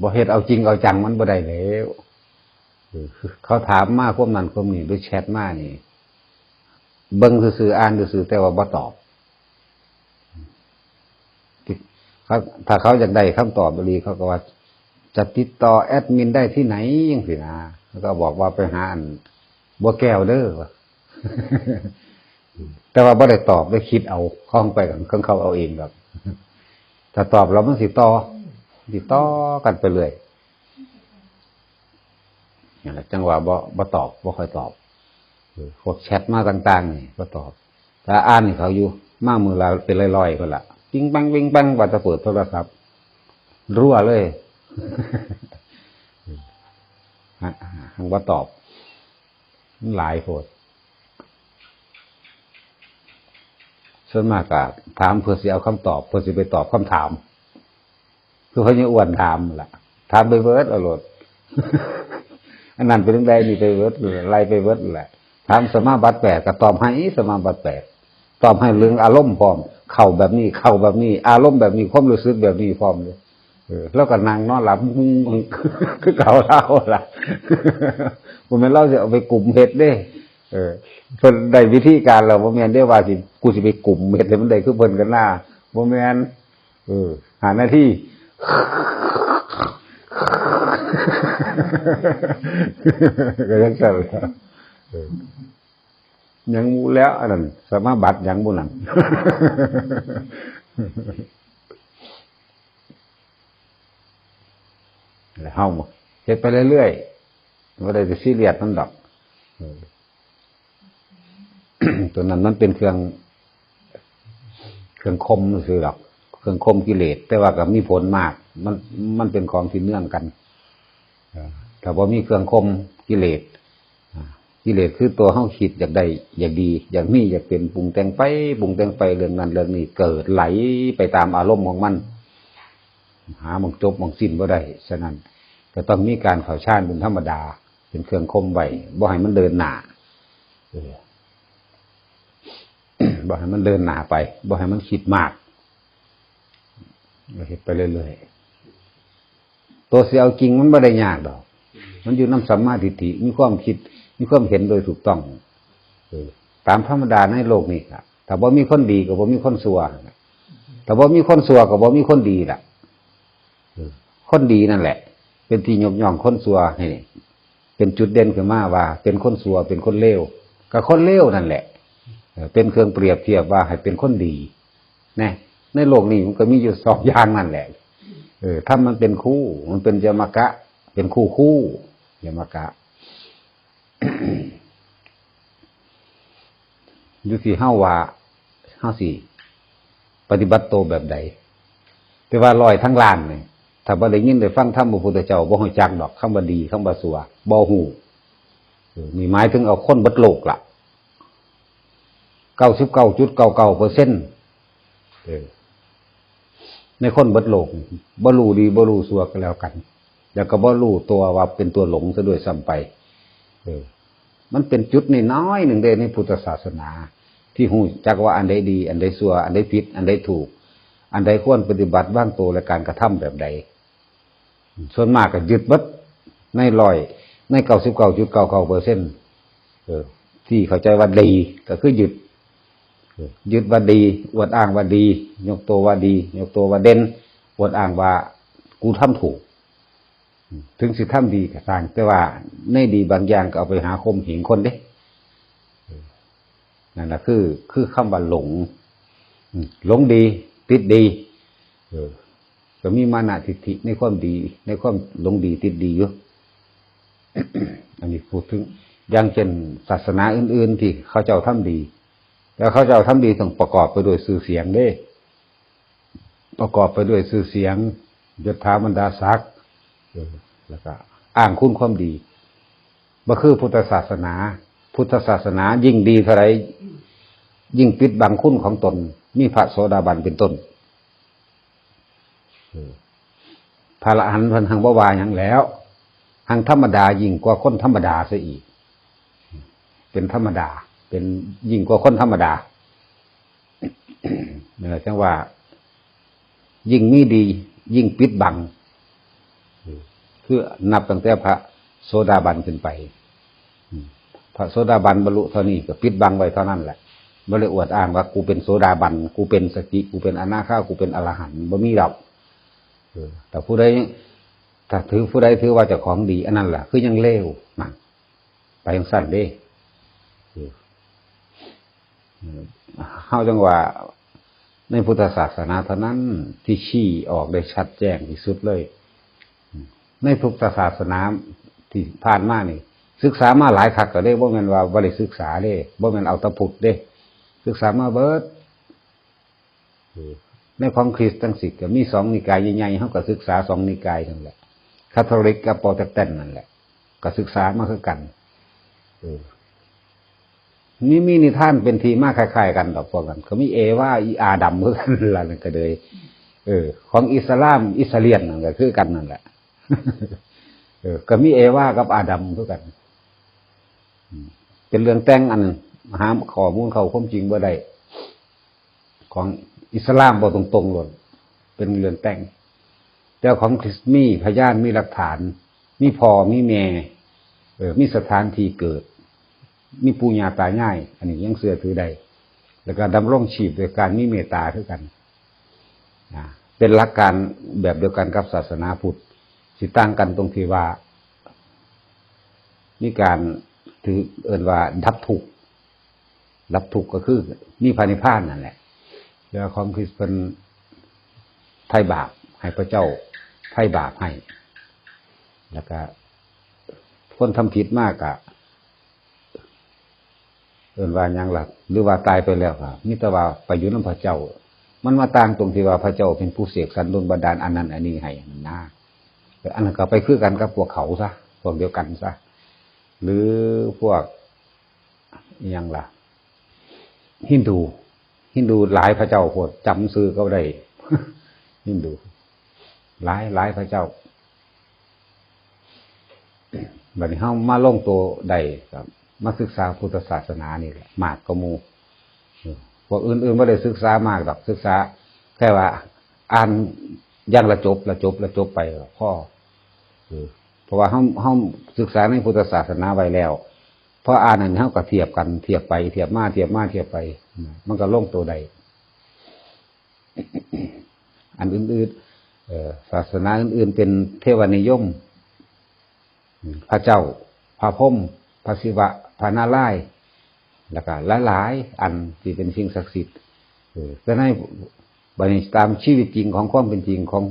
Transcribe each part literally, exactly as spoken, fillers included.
บ่เฮ็ดเอาจริงเอาจังมันบ่ได้แล้ว เออ เขาถามมาความนั้นความนี้ หรือแชทมานี่ เบิ่งซื่อๆ อ่านซื่อๆ แต่ว่าบ่ตอบ เขา ถ้าเขาอยากได้คำตอบอีหลี เขาก็ว่า "จะติดต่อแอดมินได้ที่ไหน" จังซี้นะ แล้วก็บอกว่าไปหาอันบัวแก้วเด้อ แต่ว่าบ่ได้ตอบ ได้คิดเอา ของไปของเขาเอาเองดอก ถ้าตอบแล้วมันสิต่อ สิต่อกันไปเรื่อย นั่นแหละ จังว่าบ่ บ่ตอบ บ่ค่อยตอบ เออ พวกแชทมาต่างๆ นี่บ่ตอบ แต่อ่านให้เขาอยู่ มามื้อละเป็นร้อยๆ พุ่นล่ะ ปิ๊งปังปิ๊งปัง ว่าจะเปิดโทรศัพท์ รัวเลย หัง หังบ่ตอบ มันหลายโพด ส่วนมากก็ถามเพื่อสิเอาคำตอบ เพื่อสิไปตอบคำถาม คือพญาอ้วนถามล่ะ ถามไปเบิดเอาโลด อันนั้นเป็นจั่งใด นี่ไปเบิด ไล่ไปเบิดแหละ ถามสมาบัติแปดก็ตอบให้สมาบัติแปด ตอบให้เรื่องอารมณ์พร้อม เข้าแบบนี้ เข้าแบบนี้ อารมณ์แบบนี้ ความรู้สึกแบบนี้พร้อมเลย เออ แล้วก็นั่งนอนหลับ คือเก่าลาวล่ะ บ่แม่นลาวสิเอาไปกุมเฮ็ดเด้ เออ เพิ่นได้วิธีการแล้ว บ่แม่นเด้ว่าสิ กูสิไปกุมเฮ็ดให้มันได้คือเพิ่นกันหน้า บ่แม่น เออ ห้านาที ก็จั่งซั่นล่ะ เออ หยังบ่แล้ว อันนั้น สมาบัติหยังบ่นั่น แล้วเฮาเฮ็ดไปเรื่อยๆ บ่ได้ไปซีเรียสมันดอก เออ ตัวนั้นมันเป็นเครื่อง เครื่องข่มซื่อดอก เครื่องข่มกิเลส แต่ว่าก็มีผลมาก มัน มันเป็นของที่เนื่องกัน เออ ถ้าบ่มีเครื่องข่มกิเลส อ่า กิเลสคือตัวเฮาคิดอยากได้ อยากดี อยากมี อยากเป็น ปรุงแต่งไป ปรุงแต่งไป เรื่องนั้นเรื่องนี้ เกิดไหลไปตามอารมณ์ของมัน หาหม่องจบหม่องสิ้นบ่ได้ ฉะนั้นก็ต้องมีการเข้าฌานเป็นธรรมดา เป็นเครื่องข่มไว้ บ่ให้มันเดินหน้า เออ บ่ให้มันเดินหน้าไป บ่ให้มันคิดมาก ก็เฮ็ดไปเรื่อยๆ ตัวสิเอาจริงมันบ่ได้ยากดอก มันอยู่นำสัมมาทิฏฐิ มีความคิด มีความเห็นโดยถูกต้อง เออ ตามธรรมดาในโลกนี้ล่ะ ถ้าบ่มีคนดีก็บ่มีคนชั่ว ถ้าบ่มีคนชั่วก็บ่มีคนดีล่ะ เออ คนดีนั่นแหละ เป็นที่ยกย่อง คนชั่วให้เป็นจุดเด่นขึ้นมาว่า เป็นคนชั่ว เป็นคนเลว ก็คนเลวนั่นแหละ เออ เป็นเครื่องเปรียบเทียบว่าให้เป็นคนดี แน่ ในโลกนี้มันก็มีอยู่สองอย่างนั่นแหละ เออ ธรรมมันเป็นครู มันเป็นยมกะ เป็นครูครู ยมกะ อยู่ที่เฮาว่า เฮาสิปฏิบัติตัวแบบใด แต่ว่าร้อยทั้งล้านนี่ ถ้าบ่ได้ยินได้ฟังธรรมพระพุทธเจ้า บ่ฮู้จักดอก คำว่าดี คำว่าชั่ว บ่ฮู้ เออ นี่หมายถึงเอาคนเบิดโลกล่ะ เก้าสิบเก้าจุดเก้าเก้าเปอร์เซ็นต์ เออ ในคนเบิดโลกนี่ บ่รู้ดี บ่รู้ชั่วก็แล้วกัน แล้วก็บ่รู้ตัวว่าเป็นตัวหลงซะด้วยซ้ำไป เออ มันเป็นจุดน้อยๆ หนึ่งเด้ในพุทธศาสนา ที่ฮู้จักว่าอันใดดี อันใดชั่ว อันใดผิด อันใดถูก อันใดควรปฏิบัติ วางตัวและการกระทำแบบใด ส่วนมากก็ยึดเบิด ในร้อย ในเก้าสิบเก้าจุดเก้าเก้าเปอร์เซ็นต์ เออ ที่เข้าใจว่าดีก็คือยึด เออ ยึดว่าดี อวดอ้างว่าดี ยกตัวว่าดี ยกตัวว่าเด่น อวดอ้างว่ากูทำถูก ถึงสิทำดีก็ตาม แต่ว่าในดีบางอย่างก็เอาไปหาข่มเหงคนเด้ เออ นั่นน่ะคือ คือคำว่าหลง อืม หลงดี ติดดี เออ ก็มีมานะทิฏฐิในความดี ในความหลงดีติดดีอยู่ อันนี้พูดถึง อย่างเช่น ศาสนาอื่นๆ ที่เขาเจ้าทำดี แล้วเขาเจ้าทำดีต้องประกอบไปด้วยชื่อเสียงเด้ ประกอบไปด้วยชื่อเสียง ยศถาบรรดาศักดิ์ เออ แล้วก็อ้างคุณความดี บ่คือพุทธศาสนา พุทธศาสนายิ่งดีเท่าใด ยิ่งปิดบังคุณของตน มีพระโสดาบันเป็นต้น เออ พระอรหันต์เพิ่นหังบ่ว่าหยังแล้ว หังธรรมดายิ่งกว่าคนธรรมดาซะอีก เป็นธรรมดา เป็นยิ่งกว่าคนธรรมดา นั่นแหละจั่งว่า ยิ่งมีดี ยิ่งปิดบัง คือนับตั้งแต่พระโสดาบันขึ้นไป อืม พระโสดาบันบรรลุเท่านี้ก็ปิดบังไว้เท่านั้นแหละ บ่ได้อวดอ้างว่ากูเป็นโสดาบัน กูเป็นสกิ กูเป็นอนาคา กูเป็นอรหันต์ บ่มีดอก เออ แต่ผู้ใด ถ้าถือ ผู้ใดถือว่าเจ้าของดี อันนั้นแหละ คือยังเลว นั่น ไปจั่งซั้นเด้ เออ เฮาจั่งว่า ในพุทธศาสนาเท่านั้นที่ชี้ออกได้ชัดแจ้งที่สุดเลย ในพุทธศาสนาที่ผ่านมานี่ ศึกษามาหลายคักแล้วเด้ บ่แม่นว่าบ่ได้ศึกษาเด้ บ่แม่นเอาแต่พุทธเด้ ศึกษามาเบิด เออ ในของคริสต์จั่งซี้ก็มีสองนิกายใหญ่ๆ เฮาก็ศึกษาสองนิกายนั่นแหละ คาทอลิกกับโปรเตสแตนต์นั่นแหละ ก็ศึกษามาคือกัน เออ นี่มีนิทานเป็นที่มาคล้ายๆกันดอกพวกนั้น ก็มีเอวา อีอาดัมคือกันล่ะ นั่นก็เลย เออ ของอิสลาม อิสเลียนนั่นก็คือกันนั่นแหละ เออ ก็มีเอวากับอาดัมคือกัน อืม เป็นเรื่องแต่งอันหาข้อมูลเข้าความจริงบ่ได้ ของอิสลามบ่ตรงๆ โลด เป็นเรื่องแต่ง แต่ของคริสต์มีพยาน มีหลักฐาน มีพ่อ มีแม่ เออ มีสถานที่เกิด มีปู่ย่าตายาย อันนี้ยังเชื่อถือได้ แล้วก็ดำรงชีพโดยการมีเมตตาคือกัน อ่า เป็นหลักการแบบเดียวกันกับศาสนาพุทธ สิต่างกันตรงที่ว่า มีการถือเอิ้นว่าดับทุกข์ ดับทุกข์ก็คือมีพระนิพพานนั่นแหละ แต่ของคริสต์เพิ่นไถ่บาปให้พระเจ้า ไถ่บาปให้ แล้วก็คนทำผิดมากอะ เอิ้นว่าหยังล่ะ หรือว่าตายไปแล้วก็มีแต่ว่าไปอยู่นำพระเจ้า มันมาต่างตรงที่ว่าพระเจ้าเป็นผู้เสกสรรดลบันดาลอันนั้นอันนี้ให้นั่นนะ อันนั้นก็ไปคือกันกับพวกเขาซะ พวกเดียวกันซะ หรือพวกอิหยังล่ะ ฮินดู ฮินดูหลายพระเจ้าโพด จำชื่อก็ได้ ฮินดู หลายหลายพระเจ้า บัดนี้เฮามาลงตัวได้ครับ มาศึกษาพุทธศาสนานี่แหละ มากกว่าหมู่ เออ พวกอื่นๆบ่ได้ศึกษามากดอก ศึกษาแค่ว่าอ่านอย่างละจบ ละจบ ละจบไปก็พอ เออ เพราะว่าเฮา เฮาศึกษาในพุทธศาสนาไว้แล้ว พออ่านอันนี้เฮาก็เทียบกัน เทียบไป เทียบมา เทียบมา เทียบไป มันก็ลงตัวได้ อันอื่นๆ เอ่อ ศาสนาอื่นๆ เป็นเทวนิยม พระเจ้า พระพรหม พระศิวะ พระนารายณ์ แล้วก็หลายๆ อันที่เป็นสิ่งศักดิ์สิทธิ์ เออ แต่ในบัดนี้ตามชีวิตจริงของความเป็นจริงของ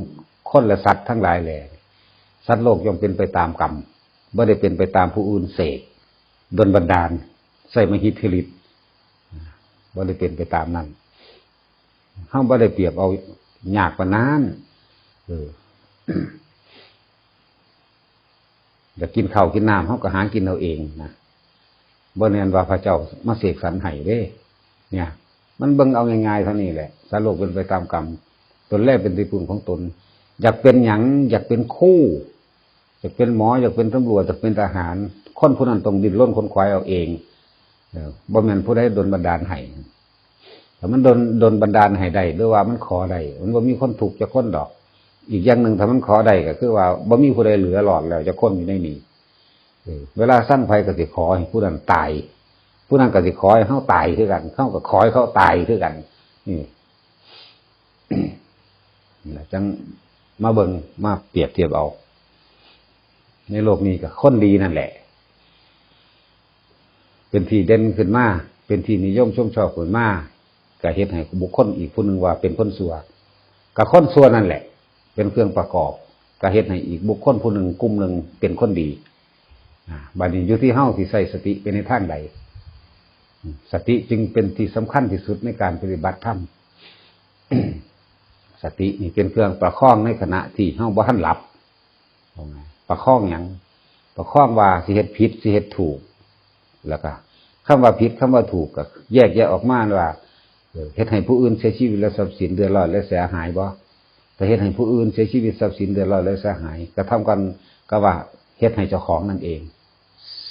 คนและสัตว์ทั้งหลายแหละ สัตว์โลกย่อมเป็นไปตามกรรม บ่ได้เป็นไปตามผู้อื่นเสก ดลบันดาล ใส่มหิทธิฤทธิ์ บ่ได้เป็นไปตามนั้น เฮาบ่ได้เปรียบเอายากปานนั้น เออ อยากกินข้าวกินน้ำ เฮาก็หากินเอาเองนะ บ่แม่นว่าพระเจ้ามาเสกสรรให้เด้ เนี่ย มันเบิ่งเอาง่ายๆ เท่านี้แหละ สัตว์โลกเป็นไปตามกรรม ตนแลเป็นที่พึ่งของตน อยากเป็นหยัง อยากเป็นครู อยากเป็นหมอ อยากเป็นตำรวจ อยากเป็นทหาร คนผู้นั้นต้องดิ้นรนขนขวายเอาเอง เออ บ่แม่นผู้ใดดลบันดาลให้ ถ้ามันดล ดลบันดาลให้ได้ หรือว่ามันขอได้ มันบ่มีคนทุกข์จักคนดอก อีกอย่างหนึ่ง ถ้ามันขอได้ก็คือว่าบ่มีผู้ใดเหลือรอดแล้วจักคนอยู่ในนี้ เออ เวลาสั่งไผก็สิขอให้ผู้นั้นตาย ผู้นั้นก็สิขอให้เฮาตายคือกัน เฮาก็ขอให้เขาตายคือกัน นี่ นี่ล่ะจั่งมาเบิ่ง มาเปรียบเทียบเอา ในโลกนี้ก็คนดีนั่นแหละ เป็นที่เด่นขึ้นมา เป็นที่นิยมชมชอบขึ้นมา ก็เฮ็ดให้บุคคลอีกผู้หนึ่งว่าเป็นคนชั่ว ก็คนชั่วนั่นแหละ เป็นเครื่องประกอบ ก็เฮ็ดให้อีกบุคคลผู้หนึ่งกลุ่มหนึ่งเป็นคนดี อ่า บัดนี้อยู่ที่เฮาสิใช้สติไปในทางใด อืม สติจึงเป็นที่สำคัญที่สุดในการปฏิบัติธรรม สตินี่เป็นเครื่องประคองในขณะที่เฮาบ่ทันหลับ ประคองหยัง ประคองว่าสิเฮ็ดผิด สิเฮ็ดถูก แล้วก็คำว่าผิด คำว่าถูก ก็แยกแยะออกมาว่า เออ เฮ็ดให้ผู้อื่นเสียชีวิตและทรัพย์สินเดือดร้อนและเสียหายบ่ ถ้าเฮ็ดให้ผู้อื่นเสียชีวิต ทรัพย์สินเดือดร้อนและเสียหาย กระทำกันก็ว่าเฮ็ดให้เจ้าของนั่นเอง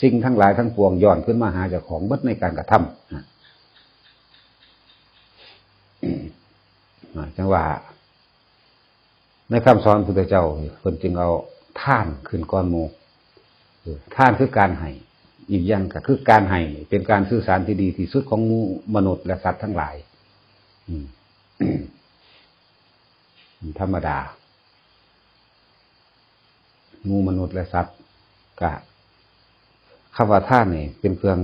สิ่งทั้งหลายทั้งปวงย้อนขึ้นมาหาเจ้าของเบิดในการกระทำนะ อ่า จั่งว่า ในคำสอนพุทธเจ้า เพิ่นจึงเอา ทานขึ้นก่อนหมู่ เออ ทานคือการให้ อีกอย่างก็คือการให้นี่เป็นการสื่อสารที่ดีที่สุดของหมู่มนุษย์และสัตว์ทั้งหลาย อืม ธรรมดา หมู่มนุษย์และสัตว์ ก็ คำว่าทานนี่เป็นเครื่อง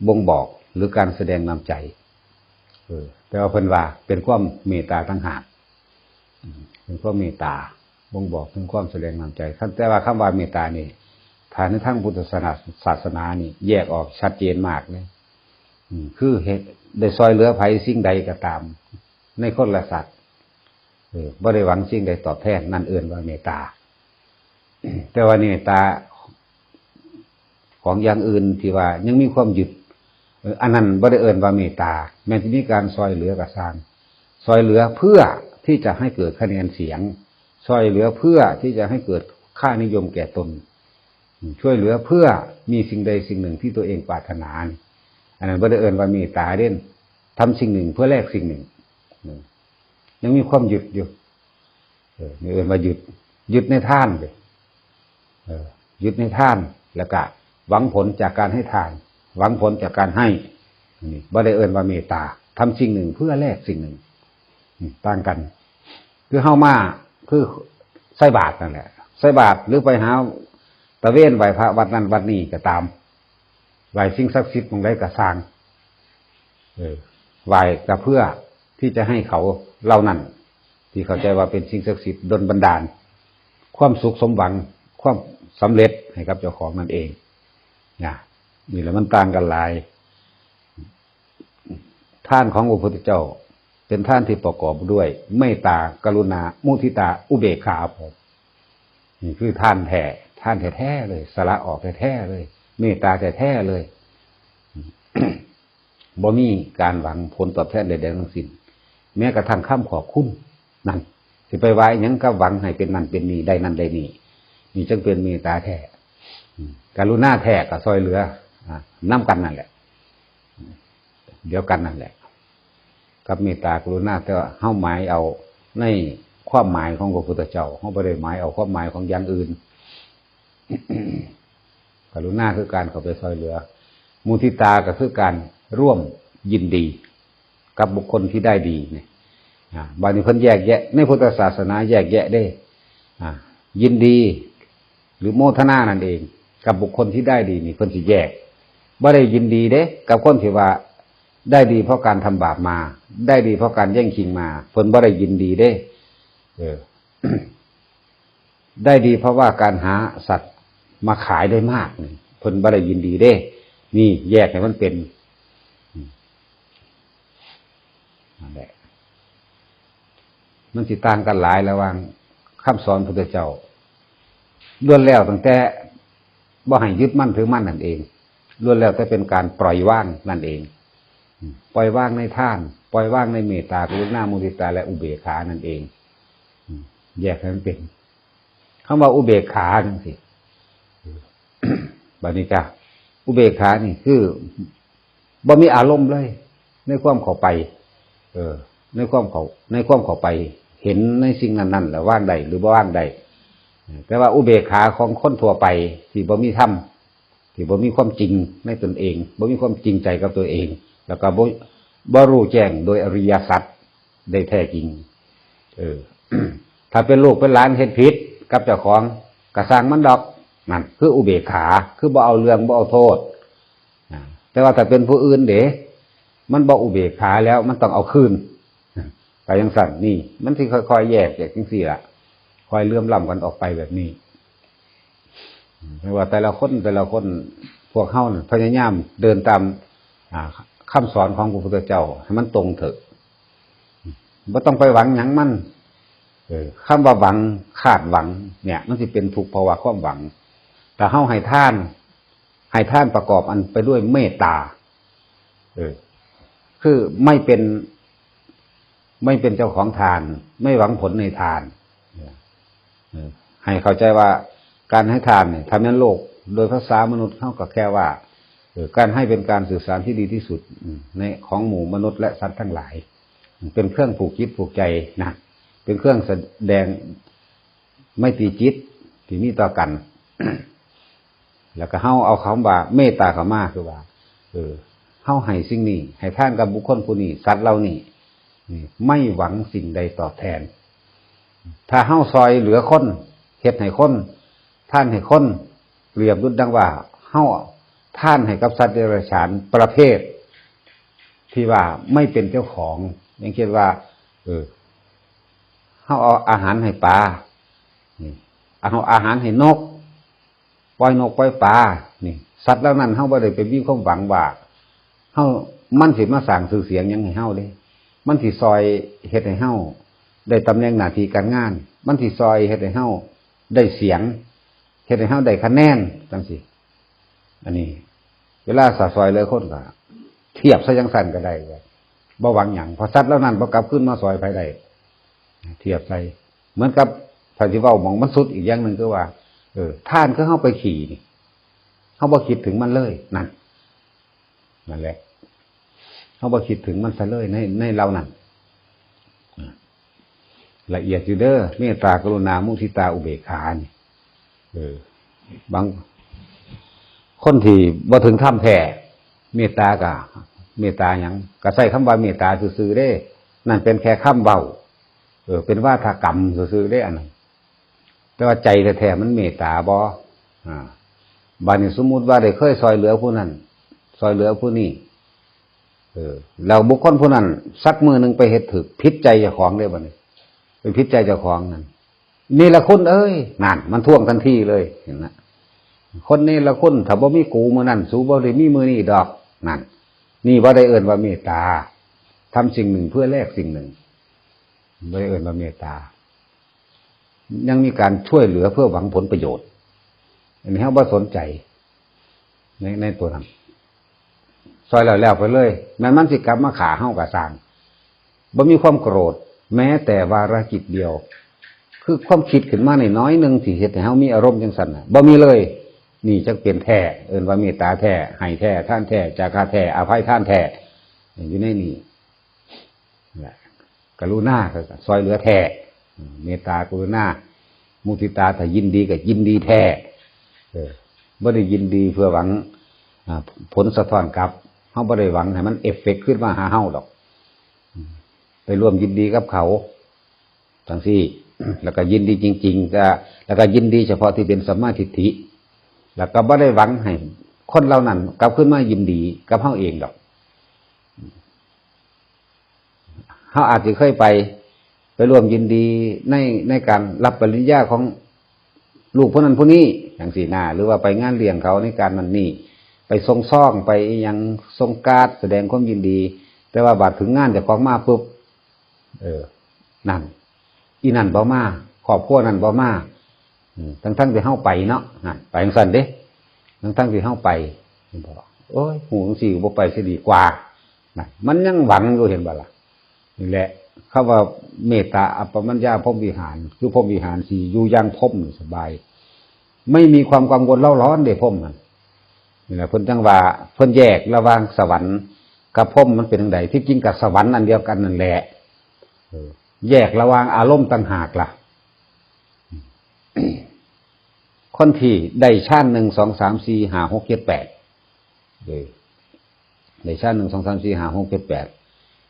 บ่งบอกหรือการแสดงน้ำใจ เออ แต่ว่าเพิ่นว่าเป็นความเมตตาต่างหาก อืม เป็นความเมตตา บ่งบอกถึงความแสดงน้ำใจ คัน แต่ว่าคำว่าเมตตานี่ ถ้าในทางพุทธศาสนา ศาสนานี่แยกออกชัดเจนมากเลย อืม คือเฮ็ด ได้ซอยเหลือไผสิ่งใดก็ตาม ในคนและสัตว์ เออ บ่ได้หวังสิ่งใดตอบแทน นั่นเอิ้นว่าเมตตา แต่ว่าเมตตาของอย่างอื่นที่ว่ายังมีความยึด เออ อันนั้นบ่ได้เอิ้นว่าเมตตา แม้จะมีการซอยเหลือก็ซ่าง ซอยเหลือเพื่อที่จะให้เกิดคะแนนเสียง ซอยเหลือเพื่อที่จะให้เกิดค่านิยมแก่ตน อืม ช่วยเหลือเพื่อมีสิ่งใดสิ่งหนึ่งที่ตัวเองปรารถนานี่ อันนั้นบ่ได้เอิ้นว่าเมตตาเด้ ทำสิ่งหนึ่งเพื่อแลกสิ่งหนึ่ง อืม ยังมีความยึดอยู่ เออ นี่เอิ้นว่ายึด ยึดในทานเด้ เออ ยึดในทาน แล้วก็หวังผลจากการให้ทาน หวังผลจากการให้ นี่บ่ได้เอิ้นว่าเมตตา ทำสิ่งหนึ่งเพื่อแลกสิ่งหนึ่ง อืม ต่างกัน คือเฮามา คือใส่บาตรนั่นแหละ ใส่บาตรหรือไปหาตระเวนไหว้พระวัดนั้นวัดนี้ก็ตาม ไหว้สิ่งศักดิ์สิทธิ์หม่องใดก็ซ่าง เออ ไหว้ก็เพื่อที่จะให้เขาเหล่านั้น ที่เข้าใจว่าเป็นสิ่งศักดิ์สิทธิ์ดลบันดาล ความสุขสมหวัง ความสำเร็จให้กับเจ้าของนั่นเอง นะ นี่แหละมันต่างกันหลาย ทานของพระพุทธเจ้า เป็นทานที่ประกอบด้วยเมตตา กรุณา มุทิตา อุเบกขา ผม นี่คือทานแท้ ทานแท้ๆเลย สละออกแท้ๆเลย เมตตาแท้ๆเลย บ่มีการหวังผลตอบแทนใดๆทั้งสิ้น แม้กระทั่งคำขอบคุณ นั่น สิไปไหว้หยังก็หวังให้เป็นนั่นเป็นนี่ ได้นั่นได้นี่ นี่จึงเป็นเมตตาแท้ อืม กรุณาแท้ก็ซอยเหลือ อ่ะ นำกันนั่นแหละ เดียวกันนั่นแหละ กับเมตตากรุณา แต่ว่าเฮาหมายเอาในความหมายของพระพุทธเจ้า เฮาบ่ได้หมายเอาความหมายของอย่างอื่น กรุณาคือการเข้าไปซอยเหลือ มุทิตาก็คือการร่วมยินดีกับบุคคลที่ได้ดีเนี่ย อ่า บาดนี้เพิ่นแยกแยะ ในพุทธศาสนาแยกแยะเด้ อ่า ยินดี หรือโมทนานั่นเอง กับบุคคลที่ได้ดีนี่เพิ่นสิแยก บ่ได้ยินดีเด้ กับคนที่ว่าได้ดีเพราะการทำบาปมา ได้ดีเพราะการแย่งชิงมา เพิ่นบ่ได้ยินดีเด้ เออ ได้ดีเพราะว่าการหาสัตว์มาขายได้มากนี่ เพิ่นบ่ได้ยินดีเด้ นี่แยกให้มันเป็น อืม นั่นแหละ มันสิต่างกันหลายระหว่างคำสอนพุทธเจ้า ล้วนแล้วตั้งแต่บ่ให้ยึดมั่นถือมั่นนั่นเอง ล้วนแล้วแต่เป็นการปล่อยวางนั่นเอง อืม ปล่อยวางในทาน ปล่อยวางในเมตตา กรุณา มุทิตา และอุเบกขานั่นเอง อืม แยกให้มันเป็น คำว่าอุเบกขาจังซี่ บัดนี้จ้ะ อุเบกขานี่คือบ่มีอารมณ์เลย ในความเข้าไป เออ ในความเข้า ในความเข้าไป เห็นในสิ่งนั้นๆ แล้ววางได้หรือบ่วางได้ แต่ว่าอุเบกขาของคนทั่วไปที่บ่มีธรรม ที่บ่มีความจริงในตนเอง บ่มีความจริงใจกับตัวเอง แล้วก็บ่ บ่รู้แจ้งโดยอริยสัจได้แท้จริง เออ ถ้าเป็นลูกเป็นหลานเฮ็ดผิดกับเจ้าของ ก็ซ่างมันดอก นั่นคืออุเบกขา คือบ่เอาเรื่องบ่เอาโทษ อ่า แต่ว่าถ้าเป็นผู้อื่นเด้ มันบ่อุเบกขาแล้ว มันต้องเอาคืน ไปจังซั่น นี่ มันสิค่อยๆแยก แยกจังซี่ล่ะ ค่อยเหลื่อมล้ำกันออกไปแบบนี้ ไม่ว่าแต่ละคน แต่ละคน พวกเฮานั่นพยายามเดินตาม อ่า คำสอนของพระพุทธเจ้าให้มันตรงเถอะ บ่ต้องไปหวังหยังมัน เออ คำว่าหวัง คาดหวัง เนี่ย มันสิเป็นทุกข์เพราะว่าความหวัง แต่เฮาให้ทาน ให้ทานประกอบอันไปด้วยเมตตา เออ คือไม่เป็น ไม่เป็นเจ้าของทาน ไม่หวังผลในทาน เออ ให้เข้าใจว่าการให้ทานเนี่ย ถ้าแม่นโลกโดยภาษามนุษย์เขาก็แค่ว่า เออ การให้เป็นการสื่อสารที่ดีที่สุด อืม ในของหมู่มนุษย์และสัตว์ทั้งหลาย เป็นเครื่องผูกจิตผูกใจนะ เป็นเครื่องแสดงไมตรีจิต ที่มีต่อกัน แล้วก็เฮาเอาคำว่าเมตตาเข้ามา คือว่า เออ เฮาให้สิ่งนี้ ให้ทานกับบุคคลผู้นี้ สัตว์เหล่านี้ นี่ ไม่หวังสิ่งใดตอบแทน ถ้าเฮาซอยเหลือคน เฮ็ดให้คน ทานให้คน เปรียบดุจดังว่าเฮาทานให้กับสัตว์เดรัจฉานประเภท ที่ว่าไม่เป็นเจ้าของ อย่างเช่นว่า เออ เฮาเอาอาหารให้ปลา นี่ เอาอาหารให้นก ปล่อยนกปล่อยปลา นี่ สัตว์เหล่านั้นเฮาบ่ได้ไปมีความหวังว่า เฮา มันสิมาสร้างชื่อเสียงหยังให้เฮาเด้ มันสิซอยเฮ็ดให้เฮาได้ตำแหน่งหน้าที่การงาน มันสิซอยเฮ็ดให้เฮาได้เสียง เฮ็ดให้เฮาได้คะแนน จั่งซี้ อันนี้ เวลาซอยเหลือคนก็เทียบซะจั่งซั่นก็ได้ บ่หวังหยัง เพราะสัตว์เหล่านั้นบ่กลับคืนมาซอยไผได้ เทียบใส่ เหมือนกับ ถ้าสิเว้าหม่องมันสุดอีกอย่างหนึ่งคือว่า เออ ทานคือเฮาไปขี้นี่ เฮาบ่คิดถึงมันเลย นั่น นั่นแหละ เฮาบ่คิดถึงมันซะเลย ใน ในเหล่านั้น ละเอียดอยู่เด้อ เมตตา กรุณา มุทิตา อุเบกขานี่ เออ บาง คนที่บ่ถึงธรรมแท้ เมตตาก็ เมตตาหยัง ก็ใช้คำว่าเมตตาซื่อๆเด้ นั่นเป็นแค่คำเว้า เออ เป็นวาทกรรมซื่อๆเด้ อันนั้น แต่ว่าใจแท้ๆมันเมตตาบ่ อ่า บาดนี้สมมุติว่าได้เคยซอยเหลือผู้นั้น ซอยเหลือผู้นี้ เออ แล้วบุคคลผู้นั้น สักมื้อหนึ่งไปเฮ็ดถูก ผิดใจเจ้าของเด้ บาดนี้ ไปผิดใจเจ้าของนั่น เนรคุณเอ้ย นั่น มันทวงทันทีเลย เห็นนะ คนเนรคุณ ถ้าบ่มีกูมื้อนั้น สูบ่ได้มีมื้อนี้ดอก นั่น นี่บ่ได้เอิ้นว่าเมตตา ทำสิ่งหนึ่งเพื่อแลกสิ่งหนึ่ง บ่ได้เอิ้นว่าเมตตา ยังมีการช่วยเหลือเพื่อหวังผลประโยชน์ อันนี้เฮาบ่สนใจ ใน ในตัวนั้น ซอยแล้วแล้วไปเลย แม้นมันสิกลับมาฆ่าเฮาก็ซ่าง บ่มีความโกรธ แม้แต่วาระจิตเดียว คือความคิดขึ้นมาน้อยๆหนึ่งที่เฮ็ดให้เฮามีอารมณ์จั่งซั่นน่ะ บ่มีเลย นี่จักเป็นแท้ เอิ้นว่าเมตตาแท้ ให้แท้ ทานแท้ จาคะแท้ อภัยทานแท้ อยู่ในนี้ แหละ กรุณาก็ซอยเหลือแท้ เมตตากรุณา มุทิตา ถ้ายินดีก็ยินดีแท้ เออ บ่ได้ยินดีเพื่อหวัง อ่า ผลสะท้อนกลับ เฮาบ่ได้หวังให้มันเอฟเฟกต์ขึ้นมาหาเฮาดอก อืม ไปร่วมยินดีกับเขา จั่งซี้ แล้วก็ยินดีจริงๆ ก็ แล้วก็ยินดีเฉพาะที่เป็นสัมมาทิฏฐิ แล้วก็บ่ได้หวังให้คนเหล่านั้นกลับคืนมายินดีกับเฮาเองดอก เฮาอาจสิเคยไป ไปร่วมยินดีใน ในการรับปริญญาของลูกผู้นั้นผู้นี้ จั่งซี้นะ หรือว่าไปงานเลี้ยงเขาในการนั่นนี่ ไปส่งซอง ไปอิหยัง ส่งการ์ดแสดงความยินดี แต่ว่าบัดถึงงานเจ้าของมาปุ๊บ เออ นั่น อีนั่นบ่มา ครอบครัวนั่นบ่มา อืม ทั้งๆที่เฮาไปเนาะ นั่น ไปจั่งซั่นเด้ ทั้งๆที่เฮาไป บอก โอ้ย ฮู้จั่งซี้บ่ไปซะดีกว่า นั่น มันยังหวังอยู่ เห็นบ่ล่ะ นี่แหละ คำว่าเมตตาอัปปมัญญาพรหมวิหาร คือพรหมวิหารที่อยู่อย่างพรหมนี่สบาย ไม่มีความกังวลเร่าร้อนเด้พรหมนั่น นี่แหละ เพิ่นจั่งว่า เพิ่นแยกระหว่างสวรรค์กับพรหมมันเป็นจั่งใด ที่จริงกับสวรรค์อันเดียวกันนั่นแหละ เออ แยกระหว่างอารมณ์ต่างหากล่ะ คนที่ได้ฌาน หนึ่ง สอง สาม สี่ ห้า หก เจ็ด แปด เออ ได้ฌาน หนึ่ง สอง สาม สี่ ห้า หก เจ็ด แปด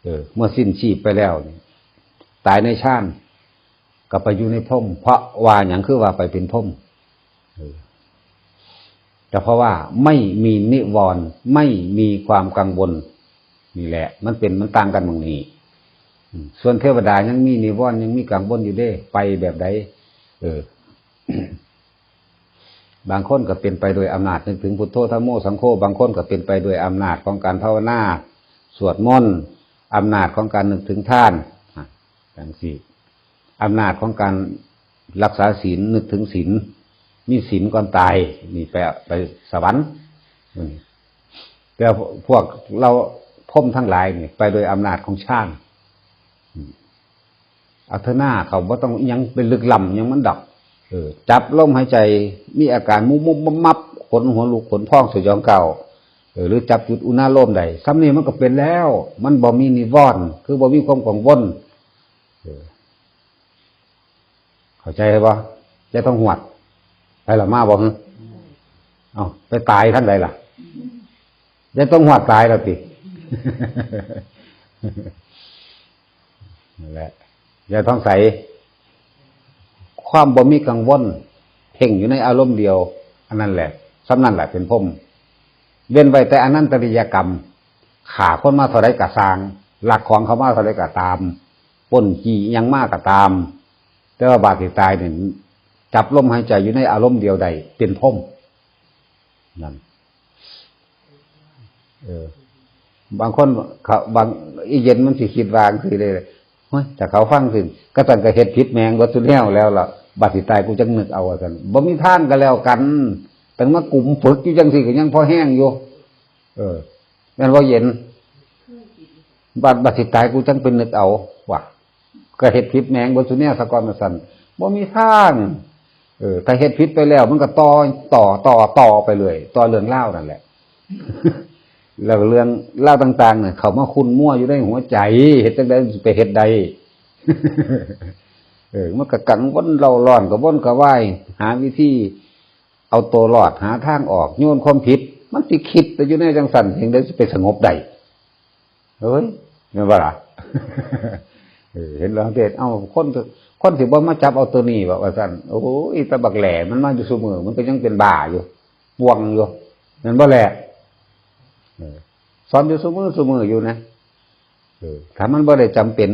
เออ เมื่อสิ้นชีพไปแล้วนี่ ตายในฌาน ก็ไปอยู่ในพรหม เพราะว่าหยังคือว่าไปเป็นพรหม เออ แต่เพราะว่าไม่มีนิวรณ์ ไม่มีความกังวล นี่แหละ มันเป็น มันต่างกันหม่องนี้ อืม ส่วนเทวดายังมีนิวรณ์ ยังมีกังวลอยู่เด้ ไปแบบใด เออ บางคนก็เป็นไปโดยอำนาจนึกถึงพุทโธ ธัมโม สังโฆ บางคนก็เป็นไปโดยอำนาจของการภาวนา สวดมนต์ อำนาจของการนึกถึงทาน อ่ะ จั่งซี้ อำนาจของการรักษาศีล นึกถึงศีล มีศีลก่อนตาย นี่ไป ไปสวรรค์ อืม แต่พวกเราพรหมทั้งหลายนี่ ไปโดยอำนาจของฌาน อืม เอาเถอะหน้า เขาบ่ต้องอิหยังเป็นลึกล้ำอิหยังมันดอก เออ จับลมหายใจ มีอาการมุบมุบมับมับ ขนหัวลุก ขนพองสยองก้าว เออ หรือจับจุดอุณาโลมใด ส่ำนี้มันก็เป็นแล้ว มันบ่มีนิวรณ์ คือบ่มีความกังวล เออ เข้าใจบ่ เจ้าทองหวด ไปละมาบ่ฮะ? เอ้า ไปตายทางใดล่ะ? ยายต้องหอดตายแล้วติ? นั่นแหละ ยายทองใส ความบ่มีกังวล เพ่งอยู่ในอารมณ์เดียว อันนั้นแหละ ส่ำนั้นแหละเป็นพรหม เว้นไว้แต่อนันตริยกรรม ฆ่าคนมาเท่าใดก็ซ่าง ลักของเขามาเท่าใดก็ตาม ปล้นจี้อิหยังมาก็ตาม แต่ว่าบาดสิตายนี่ จับลมหายใจอยู่ในอารมณ์เดียวได้ เป็นพรหม นั่น เออ บางคนเขา บาง อีเย็นมันสิคิดว่าจั่งซี้เลย "โอ้ย ถ้าเขาฟังสิ ก็ตั้งก็เฮ็ดผิดแม่งเบิดซุแนวแล้วล่ะ บาดสิตายกูจั่งนึกเอา" ว่าซั่น บ่มีทางก็แล้วกัน ตั้งมากุมฝึกอยู่จั่งซี้ก็ยังพอแฮงอยู่ เออ แม่นบ่เย็น? บาด บาดสิตายกูจั่งไปนึกเอา ว่ะ ก็เฮ็ดผิดแม่งเบิดซุแนวซะก่อนว่าซั่น บ่มีทาง เออ ถ้าเฮ็ดผิดไปแล้ว มันก็ต่อ ต่อ ต่อ ต่อไปเรื่อย ต่อเรื่องราวนั่นแหละ แล้วเรื่องราวต่างๆเนี่ย เข้ามาขุ่นมัวอยู่ในหัวใจ เฮ็ดจั่งใดสิไปเฮ็ดได้ เออ มันก็กังวลเร่าร้อน กระวนกระวาย หาวิธีเอาตัวรอด หาทางออก โยนความผิด มันสิคิดแต่อยู่ในจั่งซั่น จั่งใดสิไปสงบได้ เฮ้ย แม่นบ่ล่ะ? เออ เห็นหลวงเทศน์ เอ้า คน คนสิบ่มาจับเอาตัวนี้บ่ ว่าซั่น โอ้ย ตะบักแหล่มันมาอยู่ซุมื้อ มันก็ยังเป็นบ้าอยู่ ป่วงอยู่ แม่นบ่แหล่? เออ สอนอยู่ซุมื้อ ซุมื้ออยู่นะ เออ ถ้ามันบ่ได้จำเป็น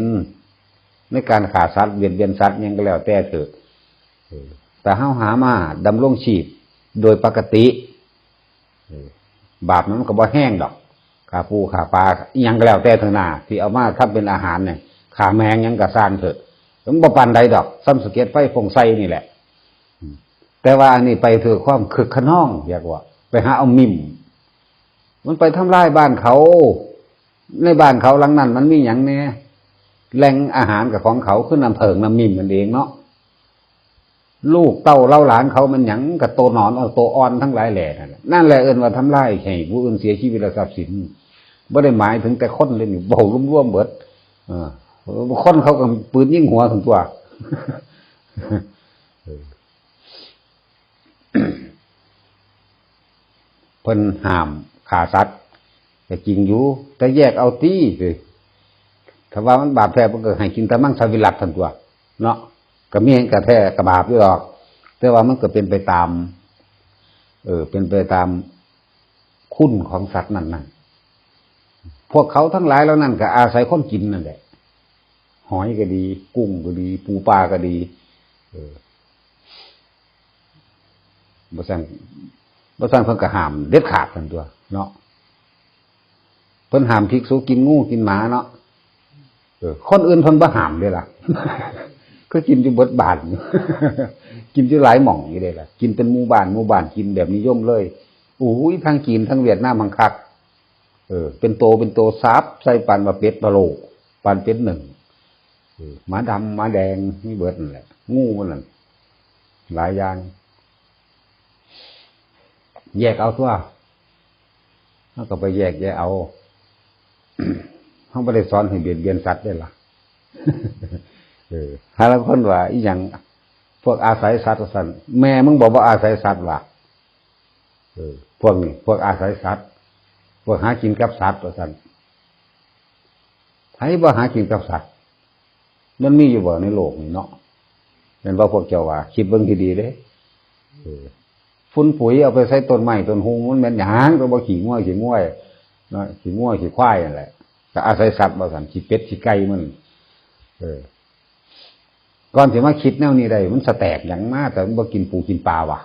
ในการฆ่าสัตว์ เบียดเบียนสัตว์หยังก็แล้วแต่เถอะ เออ แต่เฮาหามาดำรงชีพโดยปกติ เออ บาปมันก็บ่แฮงดอก ฆ่าปูฆ่าปลา อิหยังก็แล้วแต่เถอะนา ที่เอามาทำเป็นอาหารเนี่ย ฆ่าแมงหยังก็ซ่างเถอะ มันบ่ปานใดดอก ส่ำสะเก็ดไฟฟงไฟนี่แหละ อืม แต่ว่าอันนี้ไปเพื่อความคึกคะนอง เรียกว่า ไปหาเอามิ่ม มันไปทำลายบ้านเขา ในบ้านเขาหลังนั้นมันมีหยังแหน่ แหล่งอาหารก็ของเขา คือน้ำเผิงน้ำมิ่มนั่นเองเนาะ ลูกเต้าเหล่าหลานเขามันหยัง ก็โตหนอนเอาโตอ่อนทั้งหลายแหล่นั่นแหละ นั่นแหละเอิ้นว่าทำลายให้ผู้อื่นเสียชีวิตและทรัพย์สิน บ่ได้หมายถึงแต่คนเลยนี่ เว้ารวมๆเบิด เออ คนเขาก็ปืนยิงหัวซั่นตั๊ว เออ เพิ่นห้ามฆ่าสัตว์ ก็จริงอยู่ แต่แยกเอาติ ถ้าว่ามันบาปแท้ เพิ่นก็ให้กินแต่มังสวิรัติซั่นตั๊ว เนาะ ก็มีแฮงกะแท้กะบาปอยู่ดอก แต่ว่ามันก็เป็นไปตาม เออ เป็นไปตามคุณของสัตว์นั้นๆ พวกเขาทั้งหลายเหล่านั้นก็อาศัยคนกินนั่นแหละ หอยก็ดี กุ้งก็ดี ปูปลาก็ดี เออ บ่ซั้น บ่ซั้นเพิ่นก็ห้ามเด็ดขาดซั่นตั๊ว เนาะ เพิ่นห้ามภิกษุกินงูกินหมาเนาะ เออ คนอื่นเพิ่นบ่ห้ามเด้ล่ะ คือกินอยู่เบิดบ้าน กินอยู่หลายหม่องอยู่เด้ล่ะ กินเป็นหมู่บ้าน หมู่บ้านกินแบบนิยมเลย โอ้ย ทั้งจีน ทั้งเวียดนาม ทั้งคัก เออ เป็นโต เป็นโต สับใส่ปานว่าเป็ดพะโล้ ปานเป็ดนึ่ง เออ หมาดำ หมาแดง มีเบิดนั่นแหละ งูมันนั่น หลายอย่าง แยกเอาตั๊ว เฮาก็ไปแยกแยะเอา เฮาบ่ได้สอนให้เบียดเบียนสัตว์เด้ล่ะ เออ หาลางคนว่าอีหยัง พวกอาศัยสัตว์ว่าซั่น แม่มึงบอกว่าอาศัยสัตว์ว่ะ เออ พวกนี้ พวกอาศัยสัตว์ พวกหากินกับสัตว์ว่าซั่น ไผบ่หากินกับสัตว์ มันมีอยู่บ่ในโลกนี่เนาะ แม่นบ่พวกเจ้าว่า คิดเบิ่งดีๆเด้ เออ ฝุ่นปุ๋ยเอาไปใส่ต้นไม้ต้นฮุ่ง มันแม่นหยัง ก็บ่ขี้งัวขี้งวย เนาะ ขี้งัวขี้ควายนั่นแหละ ก็อาศัยสัตว์ว่าซั่น ขี้เป็ดขี้ไก่มัน เออ ก่อนสิมาคิดแนวนี้ได้ มันสะแตกหยังมา แต่มันบ่กินปูกินปลาว่ะ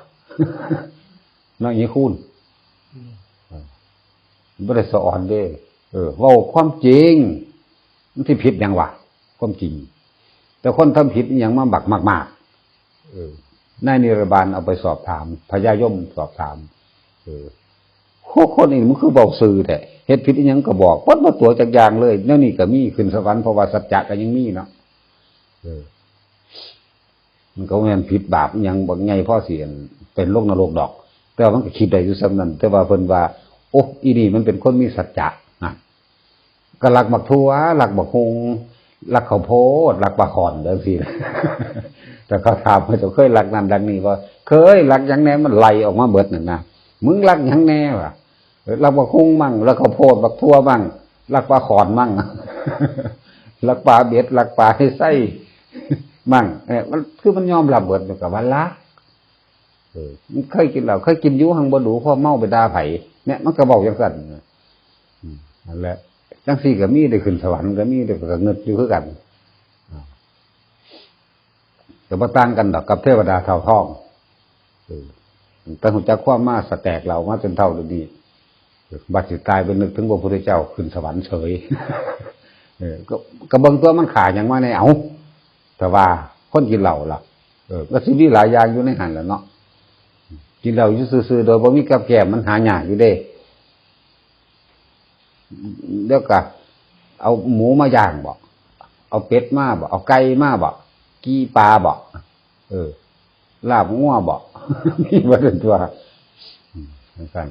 เนาะ อีคูณ อืม เออ บ่ได้สะออนเด้ เออ เว้าความจริง มันสิผิดหยังวะ ความจริง แต่คนทำผิดอิหยังมาบักมากๆ เออ นายนิรบาลเอาไปสอบถาม พญายมสอบถาม เออ โห คนนี้มันคือเว้าซื่อแท้ เฮ็ดผิดอิหยังก็บอก บ่ บ่ตั๋วจักอย่างเลย แนวนี้ก็มี ขึ้นสวรรค์เพราะว่าสัจจะก็ยังมีเนาะ เออ มันก็บ่แม่นผิดบาปอิหยังบักใหญ่พอสิเป็นลงนรกดอก แต่ว่ามันก็คิดได้อยู่ส่ำนั้น แต่ว่าเพิ่นว่า โอ้ อีนี่มันเป็นคนมีสัจจะนะ ก็ลักบักถั่ว ลักบักฮุ่ง ลักข้าวโพด ลักปลาข่อนจั่งซี้นะ แต่เขาถามว่าเจ้าเคยลักนั่นลักนี่บ่ เคย ลักหยังแหน่ มันไล่ออกมาเบิดนั่นนะ มึงลักหยังแหน่วะ เออ ลักบักฮุ่งมั่ง ลักข้าวโพดบักถั่วมั่ง ลักปลาข่อนมั่ง ลักปลาเบ็ด ลักปลาในไส้มั่ง เออ มัน คือมันยอมรับเบิด มันก็ว่าลัก เออ มันเคยกินเหล้า เคยกินอยู่ หังบ่ดู พอเมาไปด่าไผ เนี่ย มันก็เว้าจังซั่น อืม นั่นแหละ จังซี่ก็มี ได้ขึ้นสวรรค์ก็มี แต่ก็เงิดอยู่คือกัน อ่า ก็บ่ต่างกันดอกกับเทวดาเฒ่าทอง เออ ตั้งฮู้จักความมา สแตกเหล้ามาจนเฒ่าเดี๋ยวนี้ บัดสิตายไปนึกถึงพระพุทธเจ้าขึ้นสวรรค์เฉย เออ ก็ ก็เบิ่งตัวมันฆ่าหยังมาแหน่ เอ้า แต่ว่าคนกินเหล้าล่ะ เออ ก็สิมีหลายอย่างอยู่ในหั่นแหละเนาะ กินเหล้าอยู่ซื่อๆ โดยบ่มีกับแกล้ม มันหายากอยู่เด้ แล้วก็เอาหมูมาย่างบ่ เอาเป็ดมาบ่ เอาไก่มาบ่ กีปลาบ่ เออ ลาบงัวบ่ มีเบิดตัว อืม จังซั่น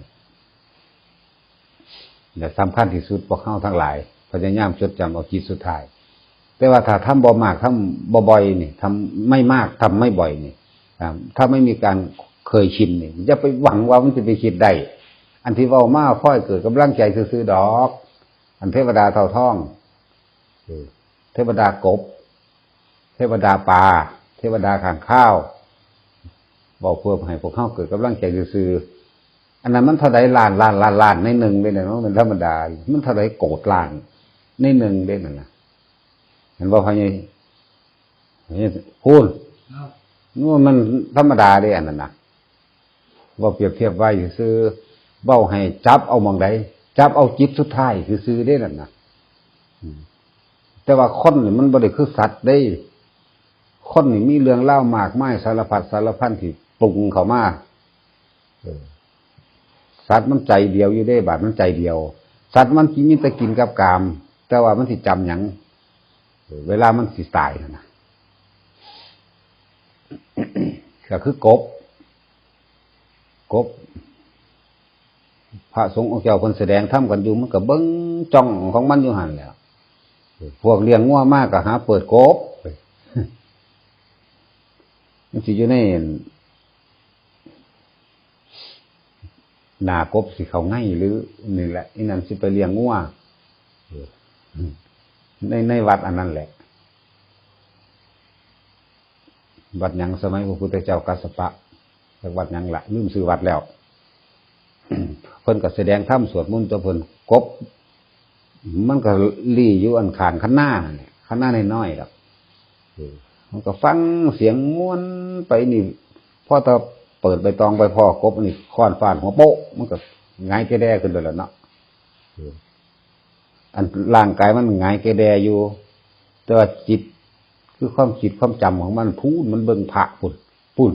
และสำคัญที่สุด พวกเฮาทั้งหลาย พยายามจดจำเอาจิตสุดท้าย แต่ว่าถ้าทำบ่มาก ทำบ่บ่อยนี่ ทำไม่มาก ทำไม่บ่อยนี่ อ่า ถ้าไม่มีการเคยชินนี่ อย่าไปหวังว่ามันจะไปคิดได้ อันที่เว้ามา พอให้เกิดกำลังใจซื่อๆ ดอก อันเทวดาเต่าทอง เออ เทวดากบ เทวดาปลา เทวดาข้างคาว เว้าเพื่อให้พวกเฮาเกิดกำลังใจซื่อๆ อันนั้นมันเท่าใดล้านล้านล้านล้านในหนึ่งเลยเนี่ย มันเป็นธรรมดา มันเท่าใดโกดล้านในหนึ่งเด้นั่นน่ะ เห็นบ่พ่อใหญ่ เห็น พูน ครับ นี่มันธรรมดาเด้อันนั้นน่ะ เว้าเปรียบเทียบไว้ซื่อๆ เว้าให้จับเอาหม่องใด จับเอาจิตสุดท้ายซื่อๆ เด้นั่นน่ะ อืม แต่ว่าคนนี่มันบ่ได้คือสัตว์เด้ คนนี่มีเรื่องราวมากมายสารพัดสารพันที่ปรุงเข้ามา เออ สัตว์มันใจเดียวอยู่เด้ บาดมันใจเดียว สัตว์มันกิน มีแต่กินกับกาม แต่ว่ามันสิจำหยัง เออ เวลามันสิตายนั่นน่ะ ก็คือกบ กบ พระสงฆ์องค์เจ้าเพิ่นแสดงธรรมกันอยู่ มันก็เบิ่งจ้องของมันอยู่หั่นแหละ พวกเลี้ยงงัวมาก็หาเปิดกบ มันสิอยู่ในหน้ากบสิเข้าไงหรือ นี่แหละ อีนั่นสิไปเลี้ยงงัว ใน ในวัดอันนั้นแหละ วัดหยังสมัยพระพุทธเจ้ากัสสปะ จักวัดหยังละ ลืมชื่อวัดแล้ว เพิ่นก็แสดงธรรมสวดมนต์ตัวเพิ่น กบ มันก็ลี้อยู่อันข้างคันนานั่นแหละ คันนาน้อยๆดอก เออ มันก็ฟังเสียงม่วนไปนี่ พอแต่เปิดใบตองไปพ้อกบนี่ ค้อนฟาดหัวโป๊ะ มันก็หงายแกแดขึ้นเลยล่ะเนาะ เออ อันร่างกายมันหงายแกแดอยู่ แต่ว่าจิต คือความคิดความจำของมันพูน มันเบิ่งพระพูน พูน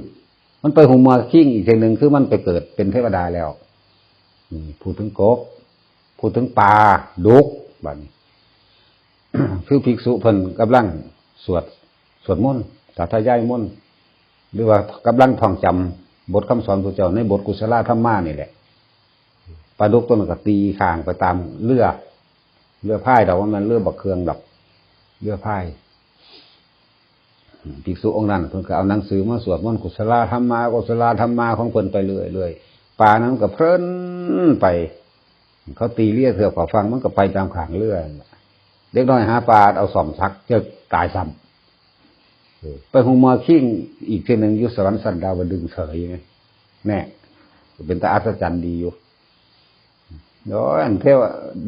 มันไปหูเมือคิงอีกทีหนึ่ง คือมันไปเกิดเป็นเทวดาแล้ว นี่พูดถึงกบ พูดถึงปลาดุก บัดนี้ คือภิกษุเพิ่นกำลังสวด สวดมนต์ สาธยายมนต์ หรือว่ากำลังท่องจำบทคำสอนพระเจ้าในบทกุศลธรรมานี่แหละ ปลาดุกตัวนั้นก็ตีข้างไปตามเรือ เรือพายดอก ว่ามันเรือบักเครื่องดอก เรือพาย ภิกษุองค์นั้นเพิ่นก็เอาหนังสือมาสวดมนต์กุศลธรรมา กุศลธรรมาของเพิ่นไปเรื่อยๆ ปลานั้นก็เพลินไป เขาตีเรือเทือกเขาฟัง มันก็ไปตามข้างเรือนั่นล่ะ เด็กน้อยหาปลาเอาส่อมสักเจิกตายซ้ำ เออ ไปหูเมือคิงอีกทีหนึ่งอยู่สวรรค์ชั้นดาวดึงส์เฉย แน่ เป็นตาอัศจรรย์ดีอยู่ โอ้ย อันเทว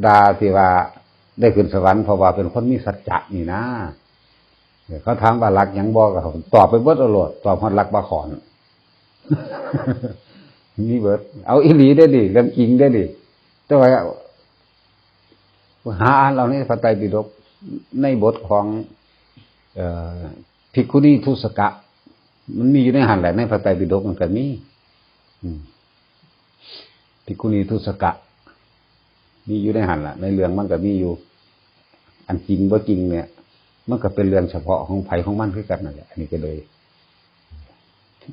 ดาที่ว่าได้ขึ้นสวรรค์เพราะว่าเป็นคนมีสัจจะนี่นะ เออ เขาถามว่าลักหยังบ่ ก็ตอบไปเบิดเอาโลด ตอบฮอดลักปลาข่อน มีเบิด เอาอีหลีได้ดิ เรื่องจริงได้ดิ แต่ว่า หาอ่านเอาในพระไตรปิฎก ในบทของ เอ่อ ภิกขุนีทุสกะ มันมีอยู่ในหั่นแหละ ในพระไตรปิฎกมันก็มี อืม ภิกขุนีทุสกะ มีอยู่ในหั่นล่ะ ในเรื่องมันก็มีอยู่ อันจริงบ่จริงเนี่ย มันก็เป็นเรื่องเฉพาะของไผของมันคือกันนั่นแหละ อันนี้ก็เลย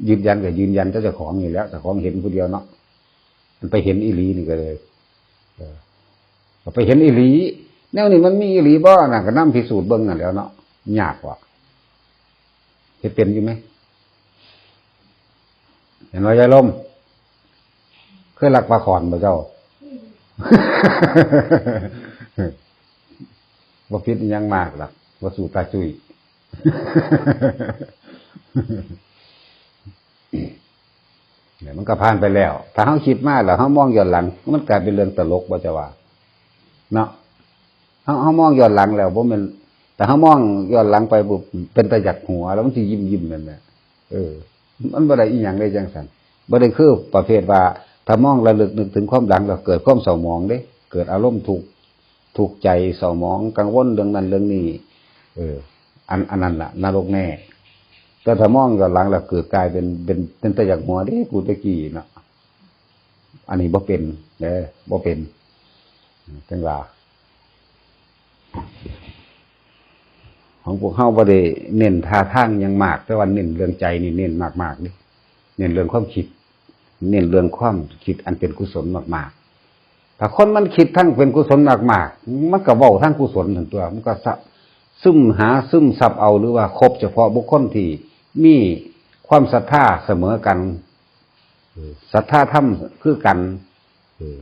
ยืนยันก็ยืนยันแต่เจ้าของนี่แหล้ว เจ้าของเห็นผู้เดียวเนาะ มันไปเห็นอีหลีนี่ก็เลย เออ ก็ไปเห็นอีหลี แนวนี้มันมีอีหลีบ่น่ะ ก็นำพิสูจน์เบิ่งนั่นแหล้วเนาะ ยากว่ะ เฮ็ดเป็นอยู่ไหม เห็นว่ายายลม เคยลักปลาขอนบ่เจ้า บ่ผิดอิหยังมากหรอก บ่สู้ตาจุ้ย เนี่ยมันก็ผ่านไปแล้ว ถ้าเฮาคิดมาแล้วเฮามองย้อนหลัง มันกลายเป็นเรื่องตลกบ่เจ้าว่า เนาะ เฮา เฮามองย้อนหลังแล้วบ่แม่น แต่เฮามองย้อนหลังไปปุ๊บ เป็นตาอยากหัว แล้วมันสิยิ้มๆนั่นแหละ เออ มันบ่ได้อีหยังเลยจังซั่น บ่ได้คือประเภทว่า ถ้ามองระลึกนึกถึงความหลังแล้วเกิดความเศร้าหมองเด้ เกิดอารมณ์ทุกข์ ทุกข์ใจ เศร้าหมอง กังวลเรื่องนั้นเรื่องนี้ เออ อัน อันนั้นล่ะ นรกแน่ แต่ถ้ามองย้อนหลังแล้วเกิดกลายเป็น เป็น เป็นตาอยากหัวเด้ กูแต่กี้เนาะ อันนี้บ่เป็นเด้อ บ่เป็น จังว่า ของพวกเฮาบ่ได้เน้นท่าทางหยังมาก แต่ว่าเน้นเรื่องใจนี่เน้นมากๆนี่ เน้นเรื่องความคิด เน้นเรื่องความคิดอันเป็นกุศลมากๆ ถ้าคนมันคิดทั้งเป็นกุศลมากๆ มันก็เว้าทั้งกุศลนั่นตัว มันก็สะ ซึมหาซึมซับเอา หรือว่าคบเฉพาะบุคคลที่มีความศรัทธาเสมอกัน เออ ศรัทธาธรรมคือกัน เออ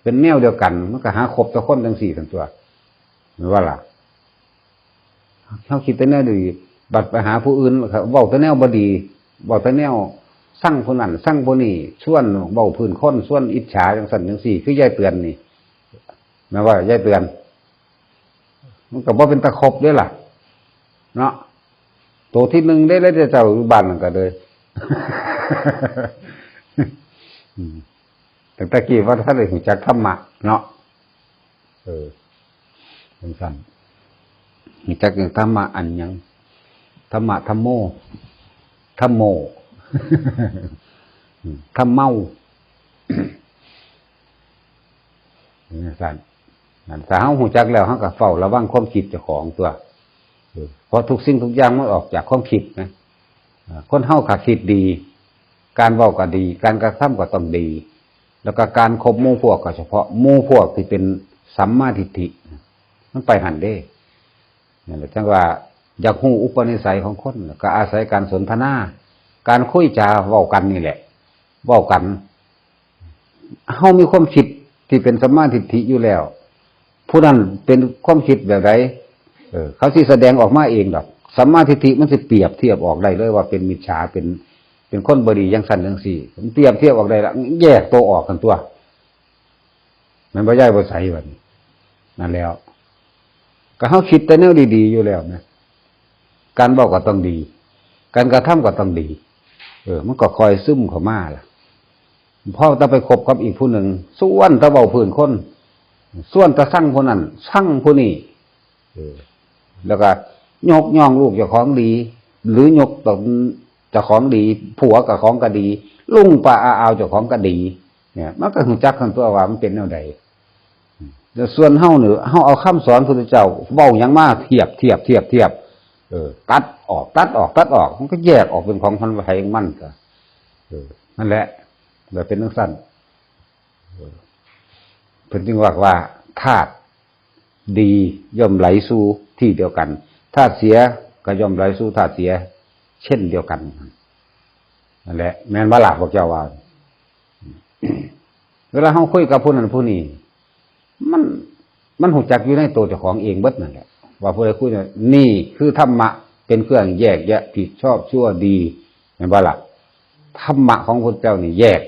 เป็นแนวเดียวกัน มันก็หาคบแต่คนจังซี่ซั่นตัว แม่นบ่ล่ะ เฮาคิดแต่แนวดี บัดไปหาผู้อื่น เว้าแต่แนวบ่ดี เว้าแต่แนวซังผู้นั้นซังผู้นี้ ชวนเว้าพื้นคน ชวนอิจฉาจังซั่นจังซี่ คือยายเตือนนี่ แม่นบ่ ยายเตือน มันก็บ่เป็นตาคบเด้ล่ะ เนาะ โตที่หนึ่งได้เลยเจ้าอยู่บ้านนั่นก็เลย อืม ตั้งแต่กี้ว่าท่านได้รู้จักธรรมะเนาะ เออ จังซั่น รู้จักเรื่องธรรมะอันหยัง ธรรมะ ธัมโม ธัมโม อืม ธัมเมา จังซั่น นั่น ถ้าเฮารู้จักแล้ว เฮาก็เฝ้าระวังความคิดเจ้าของตัว เออ เพราะทุกสิ่งทุกอย่างมันออกจากความคิดนะ อ่า คนเฮาถ้าคิดดี การเว้าก็ดี การกระทำก็ต้องดี แล้วก็การคบหมู่พวกก็เฉพาะหมู่พวกที่เป็นสัมมาทิฏฐิ มันไปหั่นเด้ นั่นแหละ จังว่าอยากรู้อุปนิสัยของคน ก็อาศัยการสนทนา การคุยจาเว้ากันนี่แหละ เว้ากัน เฮามีความคิดที่เป็นสัมมาทิฏฐิอยู่แล้ว ผู้นั้นเป็นความคิดแบบใด เออ เขาสิแสดงออกมาเองดอก สัมมาทิฏฐิมันสิเปรียบเทียบออกได้เลยว่าเป็นมิจฉา เป็น เป็นคนบ่ดีจังซั่นจังซี่ มันเปรียบเทียบออกได้ละ แยกตัวออกกันตัว แม่นบ่ ยายบ่ใสบัดนี้ นั่นแล้ว ก็เฮาคิดแต่แนวดีๆอยู่แล้วนะ การเว้าก็ต้องดี การกระทำก็ต้องดี เออ มันก็ค่อยซึมเข้ามาล่ะ พอแต่ไปคบกับอีกผู้หนึ่ง ชวนแต่เว้าพื้นคน ชวนแต่ซังผู้นั้น ซังผู้นี้ เออ แล้วก็ยกย่องลูกเจ้าของดี หรือยกตนเจ้าของดี ผัวเจ้าของก็ดี ลุงป้าอาอาวเจ้าของก็ดี เนี่ย มันก็รู้จักกันตัวว่ามันเป็นแนวใด แต่ส่วนเฮาเนี่ย เฮาเอาคำสอนพุทธเจ้าเว้าหยังมาเทียบ เทียบ เทียบ เทียบ เออ ตัดออก ตัดออก ตัดออก มันก็แยกออกเป็นของมันไปของมันก็ เออ นั่นแหละ แบบเป็นจังซั่น เออ เพิ่นจึงว่าว่า ธาตุดีย่อมไหลสู่ที่เดียวกัน ธาตุเสียก็ย่อมไหลสู่ธาตุเสีย เช่นเดียวกัน นั่นแหละ แม่นบ่ล่ะพวกเจ้าว่า เวลาเฮาคุยกับผู้นั้นผู้นี้ มัน มันรู้จักอยู่ในตัวเจ้าของเองเบิดนั่นแหละ ว่าผู้ใดคุยเนี่ย นี่คือธรรมะเป็นเครื่องแยกแยะผิดชอบชั่วดี แม่นบ่ล่ะ ธรรมะของพุทธเจ้านี่แยก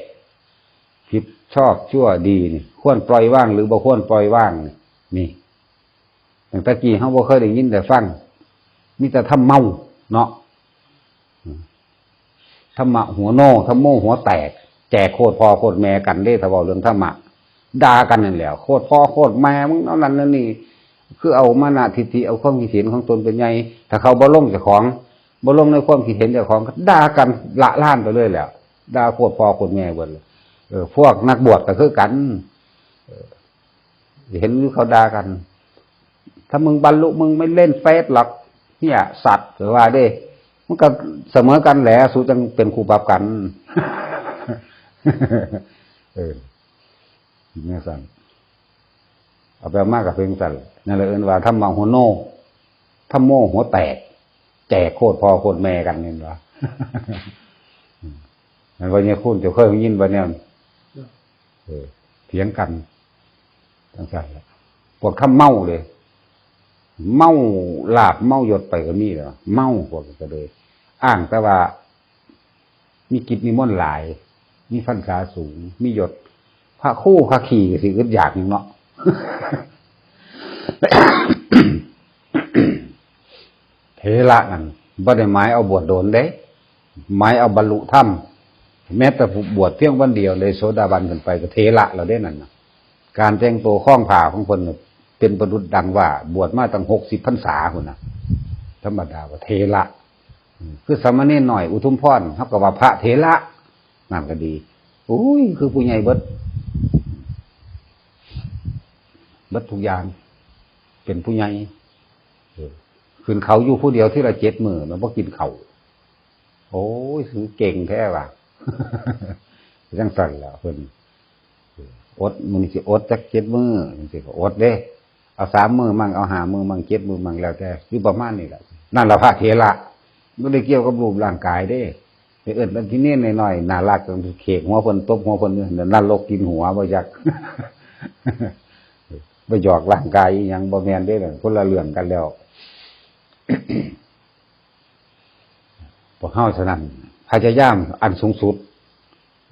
ผิดชอบชั่วดีนี่ ควรปล่อยวางหรือบ่ควรปล่อยวางนี่ นี่ ตั้งแต่กี้เฮาบ่เคยได้ยินได้ฟัง มีแต่ธรรมเมาเนาะ ธรรมะหัวโน ธัมโมหัวแตก แจกโคตรพ่อโคตรแม่กันเด้ ถ้าเว้าเรื่องธรรมะ ด่ากันนั่นแหละ โคตรพ่อโคตรแม่มึงเอานั่นนั่นนี่ คือเอามานะทิฏฐิ เอาความคิดเห็นของตนเป็นใหญ่ ถ้าเขาบ่ลงเจ้าของ บ่ลงในความคิดเห็นเจ้าของ ก็ด่ากันละลานไปเลยแหละ ด่าโคตรพ่อโคตรแม่เบิดเลย เออ พวกนักบวชก็คือกัน เห็นอยู่เขาด่ากัน ถ้ามึงบรรลุมึงไม่เล่นเฟซหรอก เนี่ย สัตว์ หรือว่าเด้ มันก็เสมอกันแหละ สูจังเป็นคู่ปรับกัน เออ เนี่ยสั่น เอาไปมากกับเพลงสั่น นั่นแหละเอิ้นว่าธรรมะหัวโน ธัมโมหัวแตก แจกโคตรพ่อโคตรแม่กันนี่หว่า มันว่าเนี่ยคุณเจ้าเคยยินบ่เนี่ย เออ เถียงกันจังซั่นแหละ พวกคำเมาเลย เมาลาภเมายศไปก็มีแล้ว เมาพวกก็เลย อ้างแต่ว่า มีกิจนิมนต์หลาย มีพรรษาสูง มียศ พระครูพระขี่ก็สิอึดอยากหนึ่งเนาะ เถระนั่นบ่ได้หมายเอาบวชโดนเด้ หมายเอาบรรลุธรรม แม้แต่ผู้บวชเพียงวันเดียวได้โสดาบันขึ้นไปก็เถระแล้วเด้นั่นน่ะ การแต่งตัวคล้องผ้าของเพิ่นน่ะเป็นประดุจดังว่าบวชมาตั้งหกสิบพรรษาพุ้นน่ะ ธรรมดาว่าเถระ อืม คือสามเณรน้อยอุทุมพร เขาก็ว่าพระเถระ นั่นก็ดี อุ้ย คือผู้ใหญ่เบิด เบิดทุกอย่าง เป็นผู้ใหญ่ เออ ขึ้นเขาอยู่ผู้เดียวทีละเจ็ดมื้อ มันบ่กินข้าว โอ้ย คือเก่งแท้ว่ะ จังซั่นล่ะเพิ่น อด มื้อนี้สิอดจักเจ็ดมื้อ จังซี่ก็อดเด้ เอาสามมื้อมั่ง เอาห้ามื้อมั่ง เจ็ดมื้อมั่ง แล้วแต่ อยู่ประมาณนี้แหละ นั่นล่ะพระเถระ บ่ได้เกี่ยวกับรูปร่างกายเด้ ไปเอิ้นเป็นที่เน้นหน่อยๆ น่ารัก เขกหัวเพิ่น ตบหัวเพิ่น นรกกินหัว บ่อยาก บ่หยอกร่างกายอีหยัง บ่แม่นเด้ คนละเรื่องกันแล้ว พวกเฮาฉะนั้น พยายามอันสูงสุด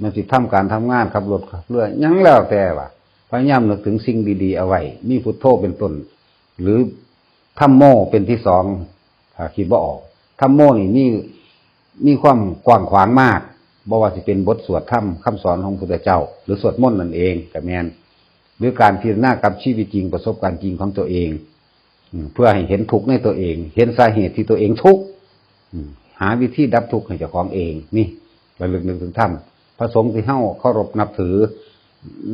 มันสิทำการทำงาน ขับรถขับเรือ หยังแล้วแต่ว่า พยายามนึกถึงสิ่งดีๆ เอาไว้ มีพุทโธเป็นต้น หรือธัมโมเป็นที่สอง ถ้าคิดบ่ออก ธัมโมนี่มี มีความกว้างขวางมาก บ่ว่าสิเป็นบทสวดธรรม คำสอนของพุทธเจ้า หรือสวดมนต์นั่นเองก็แม่น หรือการพิจารณากับชีวิตจริง ประสบการณ์จริงของตัวเอง อืม เพื่อให้เห็นทุกข์ในตัวเอง เห็นสาเหตุที่ตัวเองทุกข์ อืม หาวิธีดับทุกข์ให้เจ้าของเอง นี่ ระลึกนึกถึงธรรม พระสงฆ์ที่เฮาเคารพนับถือ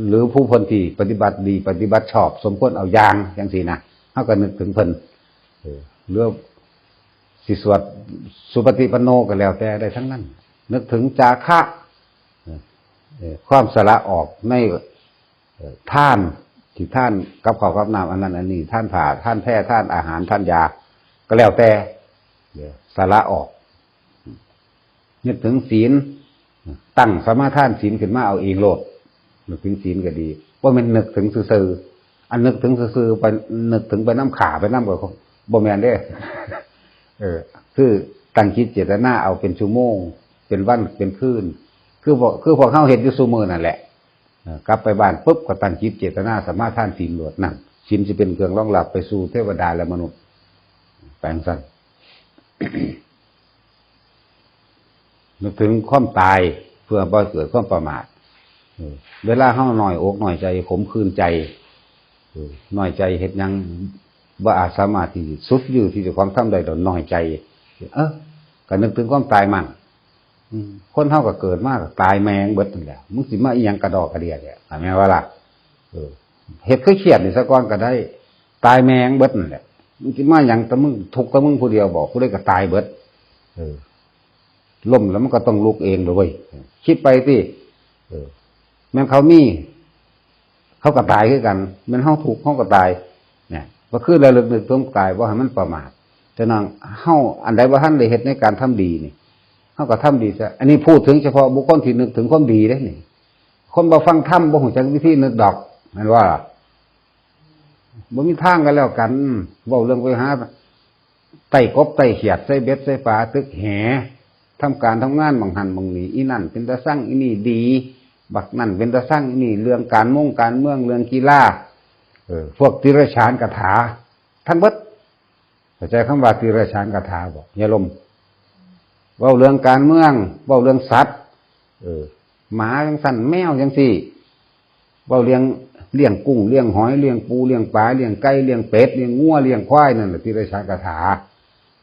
หรือผู้เพิ่นที่ปฏิบัติดี ปฏิบัติชอบ สมควรเอาอย่าง จังซี้นะ เฮาก็นึกถึงเพิ่น เออ หรือสิสวดสุปฏิปันโนก็แล้วแต่ ได้ทั้งนั้น นึกถึงจาคะ เออ เออ ความสละออกใน เอ่อ ทาน ที่ทานกับข้าวกับน้ำ อันนั้นอันนี้ ทานผ้า ทานแพร ทานอาหาร ทานยา ก็แล้วแต่ เดี๋ยวสละออก นึกถึงศีล ตั้งสมาทานศีลขึ้นมาเอาเองโลด นึกถึงศีลก็ดี บ่แม่นนึกถึงซื่อๆ อันนึกถึงซื่อๆ ไปนึกถึงไปนำฆ่าไปนำก็บ่แม่นเด้ เออ คือตั้งจิตเจตนาเอาเป็นชั่วโมง เป็นวัน เป็นคืน คือพวก คือพวกเฮาเฮ็ดอยู่ซุมื้อนั่นแหละ เอ่อกลับไปบ้านปุ๊บก็ตั้งจิตเจตนาสมาทานศีลโลด นั่น ศีลสิเป็นเครื่องรองรับไปสู่เทวดาและมนุษย์ ไปจั่งซั้น นึกถึงความตายเพื่อบ่ให้เกิดความประมาท เออ เวลาเฮาน้อยอกน้อยใจ ขมขื่นใจ เออ น้อยใจเฮ็ดหยังบ่อาจสามารถที่สุดยื้อที่เจ้าของทำได้ดอก น้อยใจ เออ ก็นึกถึงความตายมั่ง อืม คนเฮาก็เกิดมาก็ตายแม่งเบิดนั่นแหละ มึงสิมาอีหยังกระดอกกระเดียเนี่ย แม่นว่าล่ะ เออ เฮ็ดคือเครียดนี่ซะก่อนก็ได้ ตายแม่งเบิดนั่นแหละ มึงสิมาหยังแต่มึงทุกข์แต่มึงผู้เดียวบอก ผู้ใดก็ตายเบิด เออ ล้มแล้วมันก็ต้องลุกเองเลยเว้ย คิดไปสิ เออ แม่นเขามี เขาก็ตายคือกัน แม่นเฮาทุกข์ เฮาก็ตาย เนี่ย ก็คือระลึกนึกถึงตาย บ่ให้มันประมาท ฉะนั้นเฮาอันใดบ่ทันได้เฮ็ดในการทำดีนี่ เฮาก็ทำดีซะ อันนี้พูดถึงเฉพาะบุคคลที่นึกถึงความดีเด้นี่ คนบ่ฟังธรรมบ่ฮู้จักวิธีนึกดอก แม่นว่าล่ะ บ่มีทางกันแล้วกัน เว้าเรื่องไปหาไต่กบไต่เขียด ใส่เบ็ดใส่ปลา ตึกแห ทำการทำงานหม่องหั่นหม่องนี่ อีนั่นเป็นตาซัง อีนี่ดี บักนั่นเป็นตาซัง อีนี่เรื่องการมงการเมือง เรื่องกีฬา เออ พวกติรฉานคาถา ทั้งเบิด เข้าใจคำว่าติรฉานคาถาบ่ อย่าลม เว้าเรื่องการเมือง เว้าเรื่องสัตว์ เออ หมาจั่งซั้น แมวจั่งซี้ เว้าเรื่องเลี้ยงกุ้ง เลี้ยงหอย เลี้ยงปู เลี้ยงปลา เลี้ยงไก่ เลี้ยงเป็ด เลี้ยงงัว เลี้ยงควาย นั่นแหละติรฉานคาถา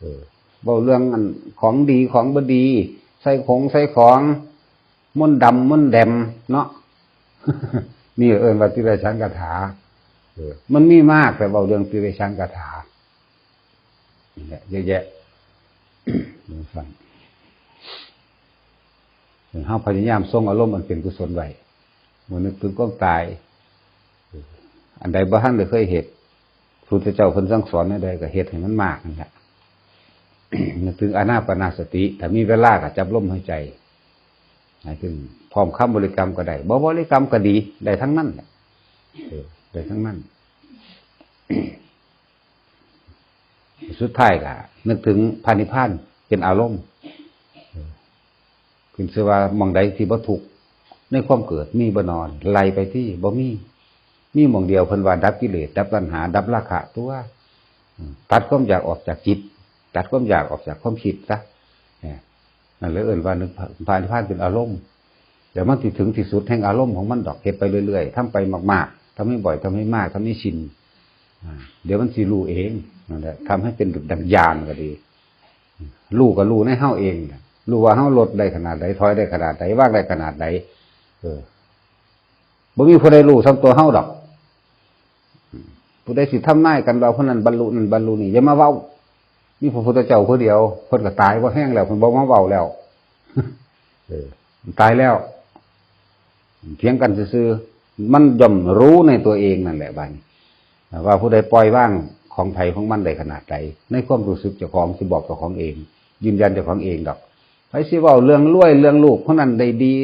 เออ เว้าเรื่องอันของดีของบ่ดี ใส่ของ ใส่ของ มนต์ดำ มนต์แดม เนาะ นี่เอิ้นว่าติรฉานคาถา เออ มันมีมาก แต่เว้าเรื่องติรฉานคาถา นี่แหละ เยอะแยะ ฟัง เฮาพยายามทรงอารมณ์อันเป็นกุศลไว้ เมื่อนึกถึงความตาย อันใดบ่ทันได้เคยเฮ็ด พุทธเจ้าเพิ่นสั่งสอนแนวใดก็เฮ็ดให้มันมากนั่นแหละ นึกถึงอานาปานสติ ถ้ามีเวลาก็จับลมหายใจ หมายถึงพร้อมคำบริกรรมก็ได้ บ่บริกรรมก็ดี ได้ทั้งนั้นแหละ เออ ได้ทั้งนั้น สุดท้ายก็นึกถึงพระนิพพานเป็นอารมณ์ เออ ขึ้นชื่อว่าหม่องใดที่บ่ทุกข์ในความเกิดมีบ่นอน ไล่ไปที่บ่มี มีหม่องเดียวเพิ่นว่าดับกิเลส ดับตัณหา ดับราคะตัว อืม ตัดความอยากออกจากจิต ตัดความอยากออกจากความคิดซะ เนี่ย นั่นเลยเอิ้นว่านึกพระนิพพานเป็นอารมณ์ เดี๋ยวมันสิถึงที่สุดแห่งอารมณ์ของมันดอก เฮ็ดไปเรื่อยๆ ทำไปมากๆ ทำให้บ่อย ทำให้มาก ทำให้ชิน อ่า เดี๋ยวมันสิรู้เอง นั่นแหละ ทำให้เป็นดุจดังญาณก็ดี รู้ก็รู้ในเฮาเองน่ะ รู้ว่าเฮาลดได้ขนาดใด ถอยได้ขนาดใด วางได้ขนาดใด เออ บ่มีผู้ใดรู้ส่ำตัวเฮาดอก ผู้ใดสิทำนายกันว่าผู้นั้นบรรลุนั่นบรรลุนี่ อย่ามาเว้า มีพระพุทธเจ้าผู้เดียว เพิ่นก็ตายบ่แฮงแล้ว เพิ่นบ่มาเว้าแล้ว เออ ตายแล้ว เถียงกันซื่อๆ มันย่อมรู้ในตัวเองนั่นแหละบัดนี้ ว่าผู้ใดปล่อยวางของไผของมันได้ขนาดใด ในความรู้สึกเจ้าของ สิบอกเจ้าของเอง ยืนยันเจ้าของเองดอก ไผสิเว้าเรื่องรวยเรื่องลูกคนนั้นได้ดี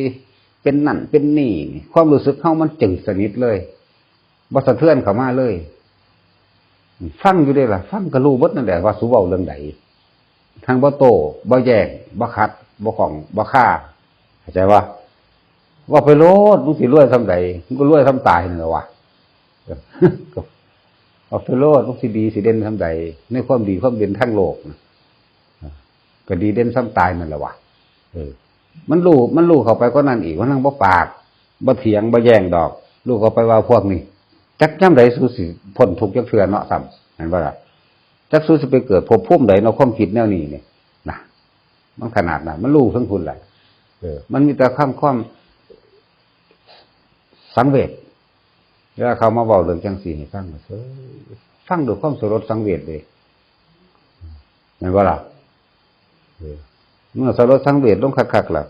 เป็นนั่นเป็นนี่ ความรู้สึกเฮามันจืดสนิทเลย บ่สะเทือนเข้ามาเลย ฟังอยู่เด้ล่ะ ฟังก็รู้เบิดนั่นแหละว่าสูเว้าเรื่องใด ทั้งบ่โต้ บ่แย้ง บ่ขัด บ่ข้อง บ่คา เข้าใจบ่ เว้าไปโลด มึงสิรวยส่ำใด มึงก็รวยส่ำตายนั่นแหละวะ เว้าไปโลด มึงสิดีสิเด่นส่ำใด ในความดีความเด่นทางโลกน่ะ ก็ดีเด่นส่ำตายนั่นแหละวะ เออ มันรู้ มันรู้เข้าไปกว่านั้นอีก มันยังบ่ปาก บ่เถียง บ่แย้งดอก รู้เข้าไปว่าพวกนี้ จักยามใดสูสิพ้นทุกข์จักเทื่อเนาะ ซ้ำ เห็นบ่ล่ะ จักสูสิไปเกิดภพภูมิใดเนาะ ความคิดแนวนี้นี่ นะ มันขนาดนั้น มันรู้ทั้งคุณแหละ เออ มันมีแต่คำความสังเวช เวลาเขามาเว้าเรื่องจังซี่ให้ฟัง เออ ฟังด้วยความสลดสังเวชเลย แม่นบ่ล่ะ เออ เมื่อสลดสังเวชลงคักๆ แล้ว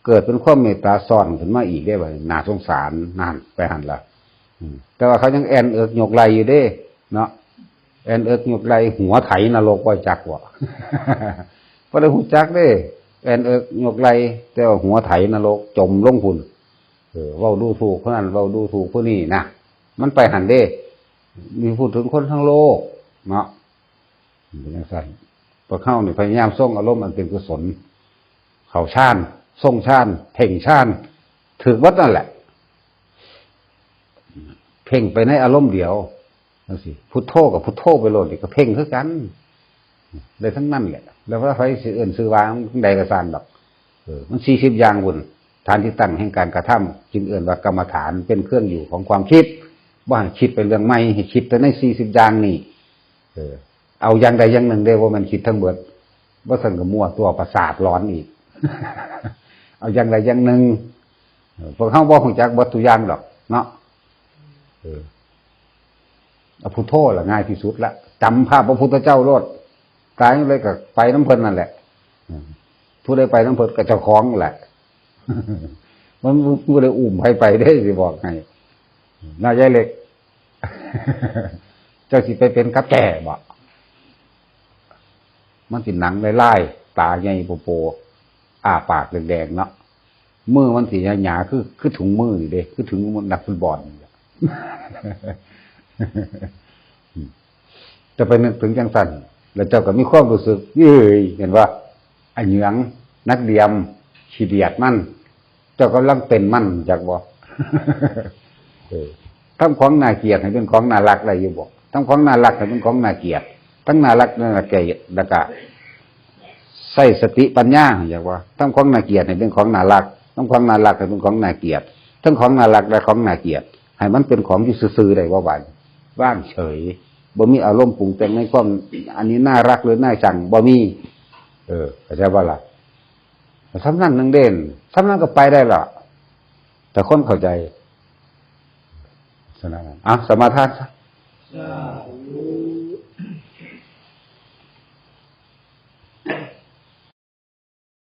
เกิดเป็นความเมตตาซ้อนขึ้นมาอีกได้บัดนี้ น่าสงสาร นั่น ไปหั่นละ อืม แต่ว่าเขายังแอ่นเอิกยกไหล่อยู่เด้ เนาะ แอ่นเอิกยกไหล่ หัวไถนรก บ่จักบ่ บ่ได้ฮู้จักเด้ แอ่นเอิกยกไหล่ แต่ว่าหัวไถนรก จมลงพุ้น เออ เว้าดูถูกผู้นั้น เว้าดูถูกผู้นี้นะ มันไปหั่นเด้ มีพูดถึงคนทั้งโลก เนาะ เป็นจังซั่น พวกเฮานี่พยายามทรงอารมณ์อันเป็นกุศล เข้าฌาน ทรงฌาน เพ่งฌาน ถืกหมดนั่นแหละ เพ่งไปในอารมณ์เดียว จังซี่ พุทโธกับพุทโธไปโลดนี่ก็เพ่งคือกัน ได้ทั้งนั้นแหละ แล้วว่าไผสิเอิ้นชื่อว่าจั่งใดก็ซ่างดอก เออ มันสี่สิบอย่างพุ้น ฐานที่ตั้งแห่งการกระทำ จึงเอิ้นว่ากรรมฐาน เป็นเครื่องอยู่ของความคิด บ่ให้คิดไปเรื่องใหม่ ให้คิดแต่ในสี่สิบอย่างนี่ เออ เอาอย่างใดอย่างหนึ่งเด้อ บ่แม่นคิดทั้งเบิด บ่ซั้นก็มั่วตัวประสาทหลอนอีก เอาอย่างใดอย่างหนึ่ง เออ พวกเฮาบ่ฮู้จักเบิดทุกอย่างดอกเนาะ เออ เอาพุทโธล่ะง่ายที่สุดละ จำภาพพระพุทธเจ้าโลด ตายเลยก็ไปนำเพิ่นนั่นแหละ อืม ผู้ใดไปนำเพิ่นก็เจ้าของแหละ มันบ่ได้อุ้มไผไปเด้ สิบอกให้ น่ายายเล็ก เจ้าสิไปเป็นกับแก่บ่ มันสิหนังลายๆ ตาใหญ่โปๆ อ้าปากแดงๆ เนาะ มือมันสิหยาๆ คือ คือถุงมือนี่เด้ คือถุงนักฟุตบอลนี่แหละ จะไปนึกถึงจังซั่น แล้วเจ้าก็มีความรู้สึก เอ้ย เห็นบ่ ไอ้เหยือง นักเดียม ขี้เดียดมัน เจ้ากำลังเป็นมัน จักบ่ เออ ทำของน่าเกลียดให้เป็นของน่ารักได้อยู่บ่ ทำของน่ารักให้เป็นของน่าเกลียด ทั้งน่ารักน่าเกลียด แล้วก็ใช้สติปัญญา จักบ่ ทำของน่าเกลียดให้เป็นของน่ารัก ทำของน่ารักให้เป็นของน่าเกลียด ทั้งของน่ารักและของน่าเกลียด ให้มันเป็นของอยู่ซื่อๆ ได้บ่ บาดนี้ ว่างเฉย บ่มีอารมณ์ปรุงแต่งในความ อันนี้น่ารักหรือน่าชัง บ่มี เออ เข้าใจบ่ล่ะ ส่ำนั้นหนึ่งเด้ ส่ำนั้นก็ไปได้ละ แต่คนเข้าใจ ฉะนั้น อ่ะ สมาทานซะ สาธุ